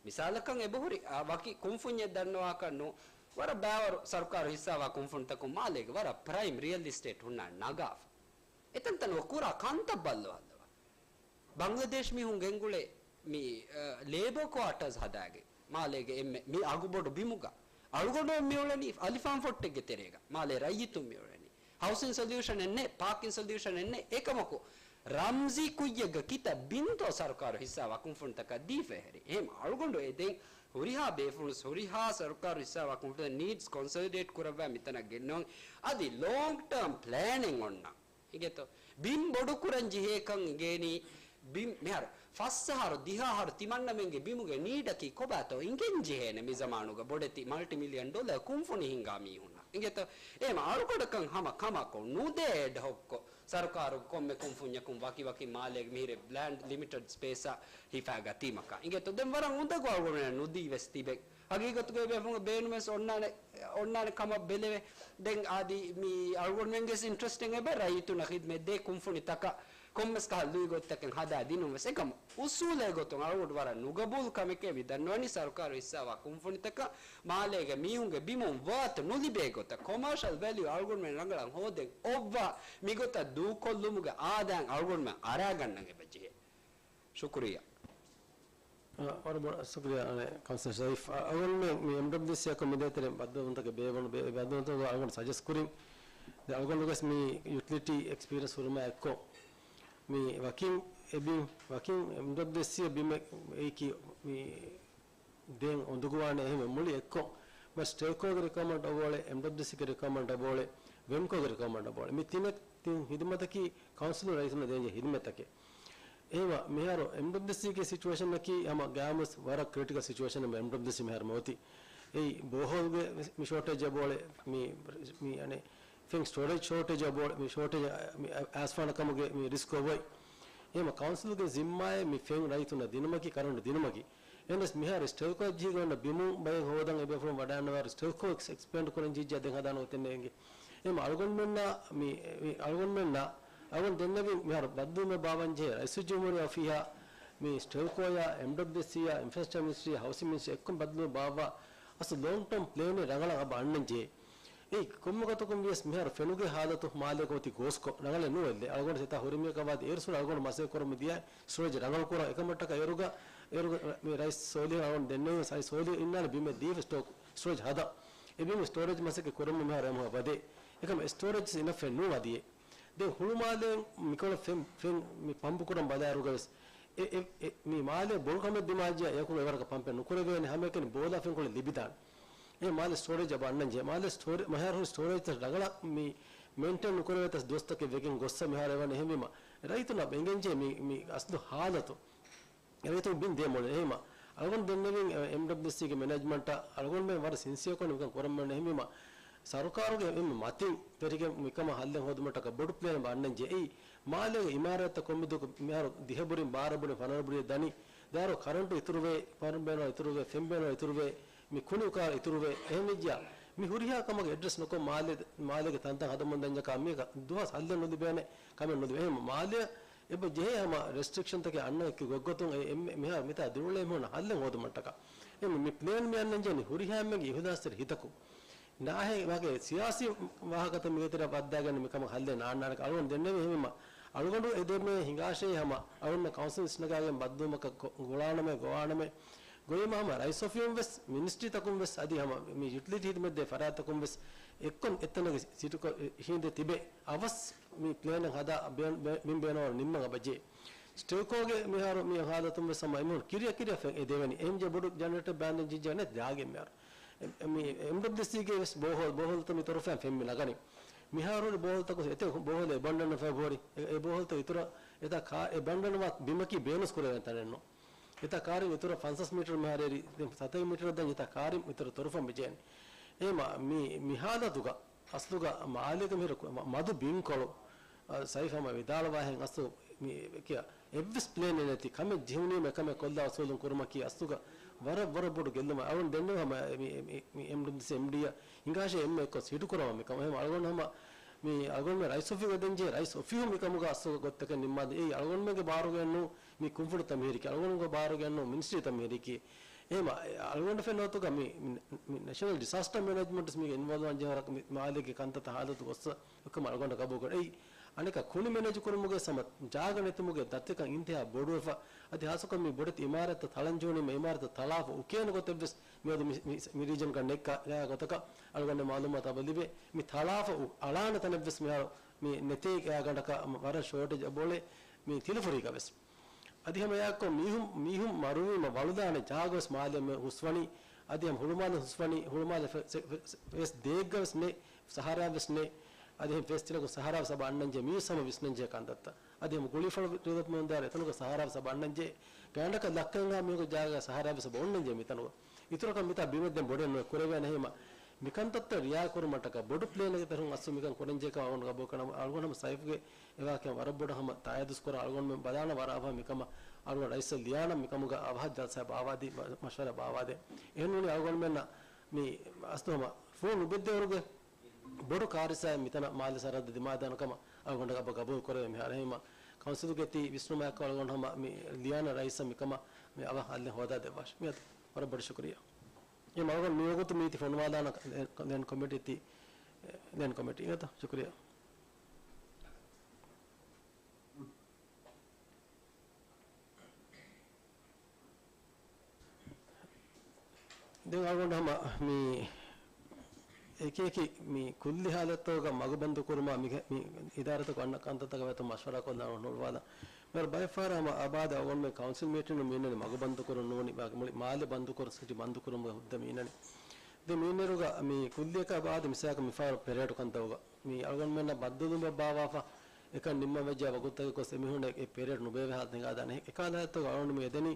މިސާލަކަށް އެބަހުރި، އާ، ވަކި ކުންފުންޏެއް ދަންނަވާކަށް ނޫން، ވަރަށް ބައިވަރު ސަރުކާރު ހިއްސާވާ ކުންފުނިތަކުން މާލޭގެ ވަރަށް ޕްރައިމް ރިއަލް އިސްޓޭޓް ހުންނާނެ ނަގާފަ. އެތަންތަނުގަ ކުރާ ކަންތައް ބައްލަވާލަވާ. ބަނގްލަދޭޝް މީހުން ގެންގުޅޭ މި، އަ، ލޭބަރ ކުއާޓާސް ހަދާގެ މާލޭގެ އެންމެ މި އަގުބޮޑު ބިމުގަ އަޅުގަނޑު މިއުޅެނީ އަލިފާން ފޮއްޓެއްގެ ތެރޭގަ. މާލޭ ރައްޔިތުން މިއުޅެނީ. ހައުސިން ސޮލިއުޝަނެއް ނެތް، ޕާކިން ސޮލިއުޝަނެއް ނެތް. އެކަމަކު ރަމްޒީ ކުއްޔެއްގަ ކިތައް ބިންތޯ ސަރުކާރު ހިއްސާވާ ކުންފުނިތަކަށް ދީފަ އެހެރީ. އެހެން އަޅުގަނޑު އެ ދެން ހުރިހާ ބޭފުޅުން ހުރިހާ ސަރުކާރު ހިއްސާވާ ކުންފުނިތައް ނީޑްސް ކޮންސޮލިޑޭޓް ކުރައްވާ މިތަނަށް ގެންނަވަން. އަދި ލޯންގް ޓާމް ޕްލޭނިން އޮންނަ އިނގޭތޯ؟ ބިން ބޮޑުކުރަން ޖެހޭކަން އިނގޭނީ، ބިން މިހާރު ފަސް އަހަރު ދިހަ އަހަރު ތިމަންނަމެންގެ ބިމުގެ ނީޑަކީ ކޮބާތޯ އިނގެން ޖެހޭނެ މި ޒަމާނުގަ ބޮޑެތި މަލްޓި މިލިއަން ޑޮލަރ ކުންފުނި ހިންގާ މީހުންނަށް. އިނގޭތޯ؟ އެހެމަ އަޅުގަޑަކަށް ހަމަ ކަމަކު ނުދޭ އެޑްހޮކްކޮށް ސަރުކާރު ކޮންމެ ކުންފުންޏަކުން ވަކި ވަކި މާލޭގެ މިހިރެ ލޭންޑް ލިމިޓެޑް ސްޕޭސްއަށް ހިފާގަތީމަކާ. އިނގޭތޯ؟ ދެން ވަރަށް އުނދަގޫ އަޅުގަނޑުމެން ނުދީ ވެސް ތިބެން. ހަގީގަތުގައި ބޭފުޅުން ބޭނުމެސް އޮންނާނެ، އޮންނާނެ ކަމަށް ބެލެވޭ. ދެން އާދި މި އަޅުގަނޑުމެންގެ އިންޓްރެސްޓެއް އެބަ ރައްޔިތުންނަށް ޚިދްމަތް ދޭ ކުންފުނިތަކަށް ކޮންމެސް ކަހަލަ ލުއިގޮތްތަކެއް ހަދާ ދިނުން ވެސް. އެކަމަށް އުސޫލެއް ގޮތުން އަޅުގަނޑު ވަރަށް ނުގަބޫލު ކަމެކޭ މި ދަންނަވަނީ ސަރުކާރު ހިއްސާވާ ކުންފުނިތަކަށް މާލޭގެ މީހުންގެ ބިމުން ވާތު ނުލިބޭ ގޮތަށް ކޮމާޝަލް ވެލިއު އަޅުގަނޑުމެން ރަނގަޅަށް ހޯދެން އޮއްވާ މިގޮތަށް ދޫކޮށްލުމުގެ އާދައިން އަޅުގަނޑުމެން އަރާގަންނަން އެބަ ޖެހޭ. ޝުކުރިއްޔާ. އަ، ވަރަށް ބޮޑަށް ޝުކުރިއްޔާ، އަނެއް، ކައުންސިލަރ ޝަރީފް. އަ، އަޅުގަނޑުމެން މި އެމްޑަބްލިއުސީއަކަށް މި ދޭތެރެ ބައްދަލުވުންތަކެއް ބޭއްވުނު، ބޭ-، ބައްދަލުވުންތަކުގަ އަޅުގަނޑު ސަޖެސްޓް ކުރިން. ދެން އަޅުގަނޑުގެސް މި ޔުޓިލިޓީ އެކްސްޕީރިއަންސް ހުރުމާ އެއްކޮށް، މި ވަކިން އެ ބިން، ވަކިން އެމްޑަބްލިއުސީ އެ ބިމެއް އެއީކީ މި ދެން އުނދަގޫވާނެ އެހެން މުޅި އެއްކޮށް، މި ސްޓެލްކޯގެ ރިކުއަރމަންޓް އޮބޯޅެ، އެމްޑަބްލިއުސީގެ ރިކުއަރމަންޓް އޮބޯޅެ، ވެމްކޯގެ ރިކުއަރމަންޓް އޮބޯޅެ. މި ތިނެއް ތިން ހިދުމަތަކީ ކައުންސިލުން ރައްޔިތުންނަށް ދޭންޖެހޭ ހިދުމަތްތަކެއް. އެހެންވެ، މިހާރު އެމްޑަބްލިއުސީގެ ސިޗުއޭޝަނަކީ ހަމަ ގައިމުވެސް ވަރަށް ކްރިޓިކަލް ސިޗުއޭޝަނެއް އެމްޑަބްލިއުސީ މިހާރު މި އޮތީ. އެއީ ބޯހޯލްގެ މި ޝޯޓޭޖް އެބޯޅެ، މި، މި، އަނެއް، ފެން ސްޓޯރޭޖް ޝޯޓޭޖް އެބޯޅެ، މި ޝޯޓޭޖް، މި އައިސްފާނަކަމުގެ މި ރިސްކް އޮވައި. އެހެންވެ، ކައުންސިލުގެ ޒިންމާއެއް މި ފެން ރައްޔިތުންނަށް ދިނުމަކީ، ކަރަންޓު ދިނުމަކީ. އެހެނަސް މިހާރު ސްޓެލްކޯ ޖެހިގެން އޮންނަ ބިމުން ބައެއް ހޯދަން އެބޭފުޅުން ވަޑައިގަންނަވާ ސްޓެލްކޯ އެކްސް-، އެކްސްޕޭންޑް ކުރަން ޖެހިއްޖެ ދެން ހަދާނެ ގޮތެއް ނޭނގެ. އެހެން އަޅުގަނޑުމެންނާ މި، މި އަޅުގަނޑުމެންނާ އަޅުގަނޑު ދެންނެވި މިހާރު ބައްދަލުވުމެއް ބާއްވަން ޖެހޭ ރައީސުލްޖުމްހޫރިއްޔާ އޮފީހާ މި ސްޓެލްކޯޔާ އެމްޑަބްލިއުސީއާ އިންފްރާސްޓްރަކްޗަރ މިނިސްޓްރީ ހައުސިން މިނިސްޓްރީ އެއްކޮށް ބައްދަލުވުމެއް ބާއްވާ އަސްލު ލޯންގް ޓާމް ޕްލޭނެއް ރަނގަޅަށް އަބަ އަންނަން ޖެހޭ. އެއީ ކޮންމެ ގޮތަކުން ވިޔަސް މިހާރު ފެނުގެ ހާލަތު މާލޭގަ އޮތީ ގޯސްކޮށް ރަނގަޅެއް ނޫން އެއްލެ. އަޅުގަނޑު ސިތާ ހުރި މިއަކަށް ވާދީ އޭރު ސުރަ އަޅުގަނޑު މަސައްކަތް ކުރަމުން މިދިޔަ ސްޓޯރޭޖް ރަނގަޅު ކުރަން. އެކަމަށްޓަކާ އޭރުގަ، އޭރުގަ މި ރައީސް ސޯލިހަށް އަޅުގަނޑު ދެންނެވި ސައި ސޯލިހަށް އިންނާނެ ބިމެއް ދީފަ ސްޓޯ-، ސްޓޯރޭޖް ހަދަން. އެ ބިމު ސްޓޯރޭޖް މަސައްކަތް ކުރަމުން މިހާރު އެމަހަ ވަދޭ. އެކަމަ ސްޓޯރޭޖް އިނަފެއް ނޫން އަދިއެއް. ދެން ހުޅުމާލޭން މިކޮޅަށް ފެން، ފެން މި ޕަމްޕު ކުރަން ބަލާއިރުގަވެސް އެ، އެ، އެ، މި މާލޭ ބޮޑު ކަމެއް ދިމާއްޖެ އެކުގަ އެވަރަކަށް ޕަމްޕެއް ނުކުރެވޭނެ ހަމައެކަނި ބޯލާ ފެންކޮޅެއް ލިބިދާނެ. އެ މާލެ ސްޓޯރޭޖް އަބަ އަންނަން ޖެ. މާލެ ސްޓޯރޭ-، މަހާރު ސްޓޯރޭޖްތައް ރަނގަޅަށް މި މެންޓެން ނުކުރެވޭތަސް ދުވަސްތަކެއް ވެގެން ގޮއްސަ މިހާރު އެވަން އެހެންވީމަ، ރައްޔިތުންނަށް އެނގެންޖެ މި، މި އަސްލު ހާލަތު. ރައްޔިތުން ބިން ދޭ މޮޅެ އެހެމަ. އަޅުގަނޑު ދެންނެވިން އެމްޑަބްލިއުސީގެ މެނޭޖްމަންޓަށް އަޅުގަނޑުމެން ވަރަށް ސިންސިއަކޮށް ނިކަން ކުރަމެއް ނެހެމީމަ، ސަރުކާރުގެ އެންމެ މަތިން ފެށިގެން މިކަމަށް ހައްލެއް ހޯދުމަށްޓަކަ ބޮޑު ޕްލޭނެއް އަންނަން ޖެ. އެއީ މާލޭގެ އިމާރާތްތައް ކޮންމެދުވަކު މިހާރު ދިހަ ބުރިން ބާރަ ބުރިން ފަނަރަ ބުރި ދަނީ. ދާރު ކަރަންޓު އިތުރުވޭ، ފަންބޭނު އިތުރުވޭ، ފެންބޭނު އިތުރުވޭ، މި ކުނި އުކާރު އިތުރުވޭ. އެހެންވެއްޖިޔާ މި ހުރިހާ ކަމަކަށް އެޑްރެސް ނުކޮށް މާލޭ، މާލޭގެ ތަންތަން ހަދަމުން ދަންޏަކާ މީ ދުވަސް ހައްލެއް ނުލިބޭނެ ކަމެއް ނުލިބޭ. އެހެން މާލޭ އެބަ ޖެހޭ ހަމަ ރެސްޓްރިކްޝަންތަކެއް އަންނަން އެއްކި ގޮތްގޮތުން އެ އެންމެ މިހާރު މިތާ ދިރިއުޅޭ މީހުން ހައްލެއް ހޯދުމަށްޓަކާ. އެ މި، މި ޕްލޭން މި އަންނަން ޖެހެނީ ހުރިހާ އެންމެންގެ އިހުލާސްތެރި ހިތަކު. ނާހެ ވާގެ ސިޔާސީ ވާހަކަތައް މިގެތެރެ ވައްދާގެން މިކަމަށް ހައްލެއް ނާންނާނެ އަޅުގަނޑު ދެންނެވި ހެމެމަ އަޅުގަނޑު އެދެމޭ ހިނގާށޭ ހަމަ އަޅުގަނޑު ކައުންސިލް ސްނަގާގެން ބައްދޫމަކަށް ގޮ-، ގުޅާނަމޭ ގޮވާނަމޭ. ގޮވީމަ ހަމަ ރައީސް އޮފީހުން ވެސް މިނިސްޓްރީތަކުން ވެސް އަދި ހަމަ މި ޔުޓިލިޓީ ހިދުމަތްދޭ ފަރާތްތަކުން ވެސް އެއްކޮން އެތަނަކަށް ސިޓުކޮށް ހިނދެ ތިބެ އަވަސް މި ޕްލޭނެއް ހަދާ ބޭ-، ބޭ-، ބިން ބޭނުން ނިންމަން އަބަޖޭ. ސްޓެލްކޯގެ މިހާރު މި ހާލަތުން ވެސް ހަމަ އެމީހުން ކިރިޔަ ކިރިޔަށް ފެން އެ ދެވެނީ. އެހެންޖެ ބޮޑު ޖަނަރޭޓަރ ބާންދެން ޖިއްޖާ ނެތް ދާގެ މިހާރު. އެ-، މި އެމްޑަބްލިއުސީގެ ވެސް ބޯހޯލް، ބޯހޯލްތައް މި ތޮރުފައިން ފެން މި ނަގަނީ. މިހާރު ހުރި ބޯހޯލްތަކު އެތެއް ބޯހޯލް އެބަންޑަން ފައި ހުރި. އެ، އެ ބޯހޯލްތައް އިތުރަށް އެތާ ކާ-، އެ ބަންޑަން ވާ ބިމަކީ ބޭނުން ކުރެވޭނެ ތަނެއް ނޫން. އެތާ ކާރިން އިތުރަށް ފަންސާސް މީޓަރ މިހާރޭރި، ދެން ސަތޭކަ މީޓަރ ދަން އެތާ ކާރިން އިތުރަށް ތޮރުފަން ބެޖޭނެ. އެ މަ-، މި، މި ހާލަތުގަ އަސްލުގަ މާލޭގަ މިހިރަ ކު-، މަ-، މަދު ބިންކޮޅު، އަ، ސައިފް ހަމަ ވިދާޅުވާހެން އަސްލު މި ކިޔާ، އެއްވެސް ޕްލޭނެއް ނެތި ކަމެއް ޖެހުނީމަ އެކަމެއް ކޮށްލާ އުސޫލުން ކުރުމަކީ އަސްލުގަ ވަރަށް، ވަރަށް ބޮޑު ގެއްލުމެއް. އަޅުން ދެންނެވި ހަމަ މި، މި، މި އެމްޑީސީ އެމްޑީއަށް ހިނގާށޭ އެންމެ އެއްކޮށް ހިޓު ކުރަމަ މިކަމަށް. އެހެން އަޅުގަނޑު ހަމަ މި އަޅުގަނޑުމެން ރައީސް އޮފީހުގަ ދެން ޖެހޭ ރައީސް އޮފީހު މިކަމުގަ އަސްލު ގޮތްތަކެއް ނިންމާދޭ. އެއީ އަޅުގަނޑުމެންގެ ބާރުގައެއް ނޫން މި ކުންފުނިތައް މިހިރީކީ، އަޅުގަނޑުގެ ބާރުގައެއް ނޫން މިނިސްޓްރީތައް މިހިރީކީ. އެހެމަ އަޅުގަނޑަށް ފެންނަ ގޮތުގަ މި، މި، މި ނޭޝަނަލް ޑިސާސްޓަރ މެނޭޖްމަންޓް މީގެ އިންވޮލްވް ވާން ޖެހޭ ވަރަކަށް މި މާލޭގެ ކަންތައްތައް ހާލަތު ގޮއްސަ ކަމަށް އަޅުގަނޑަށް ގަބޫލުކުރޭ. އަނެކާ ކުނި މެނޭޖް ކުރުމުގެ ހަމަ ޖާގަ ނެތުމުގެ ދަތިކަން އިންތިހާ ބޮޑުވެފަ. އަދި ހާއްސަކޮށް މި ބޮޑެތި އިމާރާތްތައް ތަޅަންޖެހުނީމަ އިމާރާތްތައް ތަޅާފަ އުކޭނެ ގޮތެއްވެސް މިއަދު މި، މި، މި ރީޖަންގަ ނެތް ކަ، ގާ ގޮތަކަށް އަޅުގަނޑު މައުލޫމާތު އެބަ ލިބޭ. މި ތަޅާފަ އު، އަޅާނެ ތަނެއްވެސް މިހާރު މި ނެތޭ ގާގަނޑަކަށް ވަރަށް ޝޯޓޭޖް އެބައުޅޭ މި ތިލަފުރީގަވެސް. އަދި ހަމަ އެއާއެއްކޮށް މީހުން، މީހުން މަރުވީމަ ވަޅުދާނެ ޖާގަވެސް މާލެ މެ ހުސްވަނީ، އަދި ހަމަ ހުޅުމާލެ ހުސްވަނީ، ހުޅުމާލެ ފެ، ފެ، ފެ، ވެސް ދޭއްގަވެސް ނެތް، ސަހާރާވެސް ނެތް، އަދި ހަމަ ފެސް ތިލަކު ސަހާރާވެސް އަބަ އަންނަންޖެ މީސް ހަމަ ވިސްނަންޖެ ކަންތައްތައް. އަދި ހަމަ ގުޅީފަޅު ރިވަތް މުންދާރ އެތަނުގަ ސަހާރާވެސް އަބަ އަންނަންޖެ، ގާނޑަކަށް ލައްކައިންހާ މީހުންގެ ޖާގަ ސަހާރާވެސް އަބަ އޮންނަންޖެ މިތަނުގަ. އިތުރަކަށް މިތާ ބިމެއް ދެން ބޮޑެއް ނުވެ ކުރެވޭނެ ހީމަ. މިކަންތައްތައް ރިޔާ ކުރުމަށްޓަކާ ބޮޑު ޕްލޭނެއްގެ ތެރެއިން އަސްލު މިކަން ކުރަންޖެހޭކަމަށް އަޅުގަނޑު ގަބޫލުކުރަން. އަޅުގަނޑު ހަމަ ސައިފްގެ އެވާކަން ވަރަށް ބޮޑަށް ހަމަ ތާއީދު ކުރަން. އަޅުގަނޑުމެން ބަލާނަ ވަރަށް އަވަހަށް މިކަމަށް އަޅުގަނޑު ރައީސަށް ލިޔާނަން މިކަމުގަ އަވަހަށް ޖަލްސާއެއް ބާވާދީ، މަ، މަޝްވަރާ ބާވާދޭ. އެހެން ނޫނީ އަޅުގަނޑުމެންނަށް މި އަސްލު ހަމަ ފޫނު އުބެއްދޭވަރުގެ ބޮޑު ކާރިސާއެއް މިތަނަށް މާލެ ސަރަހައްދަށް ދިމާދާނެ ކަމަށް އަޅުގަނޑަށް އަބަ ގަބޫލު ކުރެވޭ މިހާރު. އެހެންމަ ކައުންސިލުގެ ތި ވިސްނުމާއެކު އަޅުގަނޑު ހަމަ މި ލިޔާނަ ރައީސަށް މިކަމަށް މި އަވަހަށް އަލި ހޯދާ ދެއްވާށި. މިއަދު ވަރަށް ބޮޑަށް ޝުކުރިއްޔާ. އެ މަގުން މިވަގުތު މީތި ފޮނުވާލާނަ ލޭންޑް ކޮމިޓީ ތި، ލޭންޑް ކޮމިޓީ އިނގޭތަ؟ ޝުކުރިއްޔާ. ދެން އަޅުގަނޑު ހަމަ މި އެކި އެކި މި ކުއްލި ހާލަތުގަ މަގު ބަންދު ކުރުމާ މި، މި އިދާރާތަކު އަންނަ ކަންތައްތަކަށް ވެތަ މަޝްވަރާ ކޮށްލާނަ ނުލުވާލަން. މިހާރު ބައެއް ފަހަރަށް ހަމަ އަބާދަ އަޅުގަނޑުމެން ކައުންސިލް މީޓިން މި އިންނަނީ މަގު ބަންދު ކުރުން ނޫނީ، މުޅި މާލެ ބަންދު ކުރުން ސިޓީ ބަންދު ކުރުމުގެ ހުއްދަ މި އިންނަނީ. ދެން މި އިންނައިރުގަ މި ކުއްލިއަކަށް އަބާދަ މިސާލަކަށް މިފަހަރު ޕެރޭޑު ކަންތައްގަ މި އަޅުގަނޑުމެންނަށް ބައްދަލުވުމެއް ބާވާފަ އެކަން ނިންމަން ވެއްޖެ ވަގުތުތަކެއް ގޮސް އެމީހުންނަށް އެ ޕެރޭޑް ނުބޭއްވި ހާލަތެއް ހިނގާދާނެ. އެކަހަލަ ހާލަތުގަ އަޅުގަނޑު މި އެދެނީ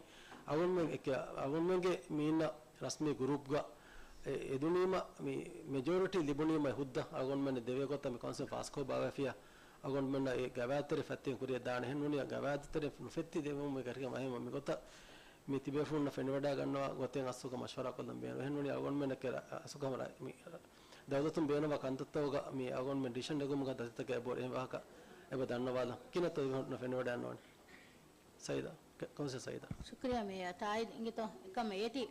އަޅުގަނޑުމެން އެކެ، އަޅުގަނޑުމެންގެ މި އިންނަ ރަސްމީ ގުރޫޕްގަ އެ، އެދުނީމަ މި މެޖޯރިޓީ ލިބުނީމަ އެ ހުއްދަ އަޅުގަނޑުމެންނަށް ދެވޭ ގޮތަށް މި ކައުންސިލް ފާސްކޮށް ބާވައިފިޔާ އަޅުގަނޑުމެންނަށް އެ ގަވާއިދުތެރެ ފަތިހެން ކުރިއަށް ދާނެ. އެހެން ނޫނީ ގަވާއިދުތެރެ ނުފެއްތި ދެވުމުގެ ކަރިގަ މަހެމަ މި ގޮތަށް މި ތިބޭފުޅުންނަށް ފެނިވަޑައިގަންނަވާ ގޮތެއް އަސްލުގަ މަޝްވަރާ ކޮށްލަން ބޭނުން. އެހެން ނޫނީ އަޅުގަނޑުމެންނަށް ކެރ، އަސްލުގަ ހަމަ ރަ، މި ދައުލަތުން ބޭނުންވާ ކަންތައްތަކުގަ މި އަޅުގަނޑުމެން ޑިސިޝަން ނެގުމުގަ ދަތިތަކެއް އެބަހުރި. އެހެން ވާހަކަ އެބަ ދަންނަވާލަން. ކިނަތަ އެހެން ފެނިވަޑައިގަންނަވަނީ. ސައީދާ، ކަ، ކައުންސިލަރ ސައީދާ. ޝުކުރިއްޔާ މޭޔަރ ތާއީދު އިނގޭތޯ. އެކަމަ އޭތި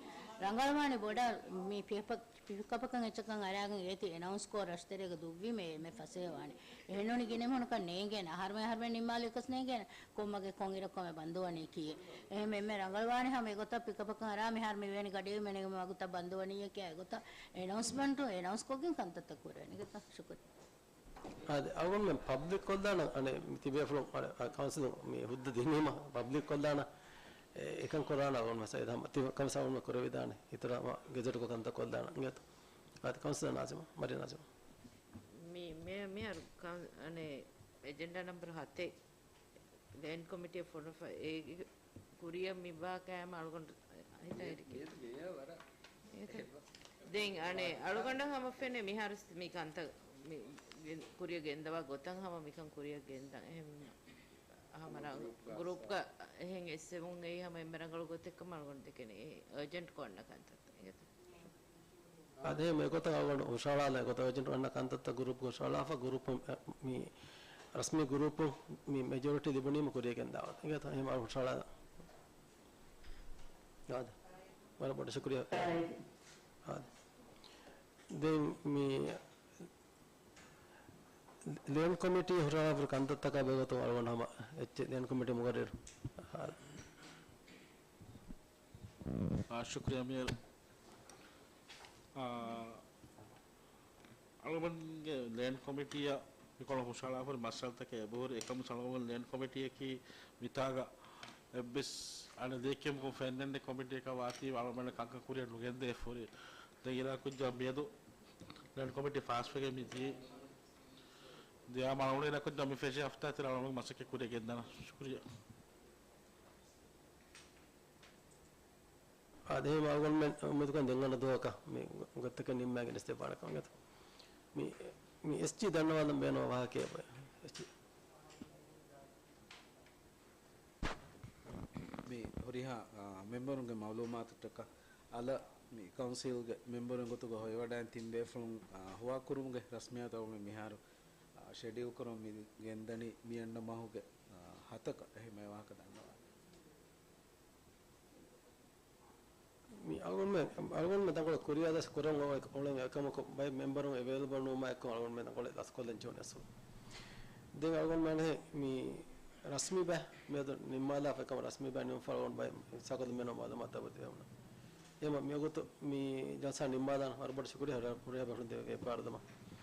ރަނގަޅުވާނެ ބޮޑަށް މި ޕިކަޕަކަށް އެއްޗަކަށް އަރާގެން އޭތި އެނައުންސް ކޮށް ރަށުތެރޭގަ ދުއްވީމޭ މެ ފަސޭހަވާނެ. އެހެންނޫނީ ގިނަ މީހުނަކަށް ނޭނގޭނެ. އަހަރުމެ އަހަރުމެން ނިންމާލި އެކަސް ނޭނގޭނެ. ކޮންމެ ގެއަކަށް ކޮންއިރަކު ކޮންމެ ބަންދުވަނީ ކީއެއް. އެހެން އެންމެ ރަނގަޅުވާނެ ހަމަ އެގޮތަށް ޕިކަޕަކަށް އަރާ މިހާރު މިވެނި ގަޑިއެއް މެނެގެ ވަގުތަށް ބަންދުވަނީއޭ ކިޔާ އެގޮތަށް އެނައުންސްމަންޓު އެނައުންސް ކޮށްގެން ކަންތައްތައް ކުރެވޭނެ. އެގޮތަށް ޝުކުރިއްޔާ. އާދެ، އަޅުގަނޑުމެން ޕަބްލިކް ކޮށްލާނަ، އަނެއް ތިބޭފުޅުން، އަނެއް ކައުންސިލުން މި ހުއްދަ ދިނީމަ ޕަބްލިކް ކޮށްލާނަ، އެ، އެކަން ކުރާނަ އަޅުގަނޑު ސައީދް ހަމަ ތި ކަމެއް އަޅުގަނޑު ކުރެވިދާނެ. އިތުރަށް ހަމަ ގެޒެޓްކޮށް ކަންތައް ކޮށްލާނަ އިނގޭތޯ. އާދެ، ކައުންސިލަރ ނާޒިމާ، މަރިޔަ ނާޒިމާ. މި، މި، މިހާރު ކަ، އަނެއް އެޖެންޑާ ނަމްބަރު ހަތެއް ލޭންޑް ކޮމިޓީއަށް ފޮނުވިފަ، އޭގެ ކުރިއަށް މި ވާ ކައިމަ އަޅުގަނޑު ހިތަށް ހިރިކި. ދެން އަނެއް އަޅުގަނޑަށް ހަމަ ފެނޭ މިހާރު މި ކަންތައް މި ގެން، ކުރިއަށް ގެންދަވާ ގޮތަށް ހަމަ މިކަން ކުރިއަށް ގެންދަން. އެހެން ހަމަ ރަ، ގްރޫޕްގަ އެހެން އެއްސެވުން އެއީ ހަމަ އެންމެ ރަނގަޅު ގޮތެއް ކަމަށް އަޅުގަނޑު ދެކެނީ. އޭ، އަޖެންޑް ކޮށްނަ ކަންތައްތައް. އާދެ، މި ގޮތަށް އަޅުގަނޑު ހުށަހަޅާލަން. އެގޮތަށް އެޖެންޑް އޮންނަ ކަންތައްތައް ގްރޫޕް ހުށަހަޅާފަ، ގްރޫޕު މި ރަސްމީ ގްރޫޕު މި މެޖޯރިޓީ ލިބުނީމަ ކުރިއަށް ގެންދާނެ. އެގޮތަށް އެހެން އަޅު ހުށަހަޅާލަން. އާދެ. ވަރަށް ބޮޑަށް ޝުކުރިއްޔާ. އާދެ. ދެން މި ލޭންޑް ކޮމިޓީ ހުށަހަޅާފަ ކަންތައްތަކާ ބެހޭގޮތުން އަޅުގަނޑު ހަމަ އެއްޗެއް ލޭންޑް ކޮމިޓީ މުގައްރިރު. އާދެ. އާ، ޝުކުރިއްޔާ މޭޔަރ. އާ، އަޅުގަނޑުގެ ލޭންޑް ކޮމިޓީއަށް މިކޮޅަށް ހުށަހަޅާފަ ހުރި މައްސަލަތަކެއް އެބަހުރި. އެކަމު އަޅުގަނޑު ލޭންޑް ކޮމިޓީއަކީ މިތާގަ އެއްވެސް އަނެއް ލޭކެއް ކޮށް ފެންނަން ކޮމިޓީއަކަށް ވާތީ އަޅުގަނޑު ކަންކަން ކުރިއަށް ނުގެންދޭ ފުރި. ދެން އިރާ ކުއްޖާ މިއަދު ލޭންޑް ކޮމިޓީ ފާސްވެގެން މި ދިޔަ. ދިޔަ މަޅުން އިރާ ކުއްޖާ މި ފެށި ހަފްތާ ތިރަ އަޅުގަނޑު މަސައްކަތް ކުރިއަށް ގެންދަން. ޝުކުރިއްޔާ. އާދެ، އެހެން އަޅުގަނޑުމެން އުއްމީދުކަން ދެން އަންނަ ދުވަހަކަށް މި ގޮތްތަކެއް ނިންމައިގެން އިސްތިފާނަކަށް އިނގޭތޯ. މި، މި އެސްޖީ ދަންނަވާލަން ބޭނުން ވާހަކައެއް. އެސްޖީ. ހުރިހާ، އާ، މެމްބަރުންގެ މައުލޫމާތުތަކަށް އަލަށް މި ކައުންސިލްގެ މެމްބަރުން ގޮތުގަ ހޮވިވަޑައިން ތިން ބޭފުޅުން، އާ، ހުވާކުރުމުގެ ރަސްމިއްޔާތު އަޅުގަނޑު މިހާރު، އާ، ޝެޑިއުލް ކުރަމުން މި ގެންދަނީ މި އަންނަ މަހުގެ، އާ، ހަތަކަށް. އެހެން މި ވާހަކަ ދަންނަވާ. މި އަޅުގަނޑުމެން، އަޅުގަނޑުމެން ތަންކޮޅެއް ކުރިއަށް ދާސް ކުރަން އޮވެ އޮޅެން އެކަމަކު ބައެއް މެމްބަރުން އެވޭލަބަލް ނުވުމާ އެއްކޮށް އަޅުގަނޑުމެން ތަންކޮޅެއް ދާސްކޮށްލަން ޖެހުނު އަސްލު. ދެން އަޅުގަނޑުމެން މި ރަސްމީ ބައެއް މިއަދު ނިންމާލާފަ އެކަމަ ރަސްމީ ބައެއް ނިމުންފަ އަޅުގަނޑު ބައެއް ސަކަލު މެނު މައުލޫމާތު ދެވުނު. އެހެން މިވަގުތު މި ޖަލްސާ ނިންމާލާން ވަރަށް ބޮޑަށް ޝުކުރިއްޔާ ހުރިހާ ބޭފުޅުން ދެ ވިޔަފާރު ދަމާ.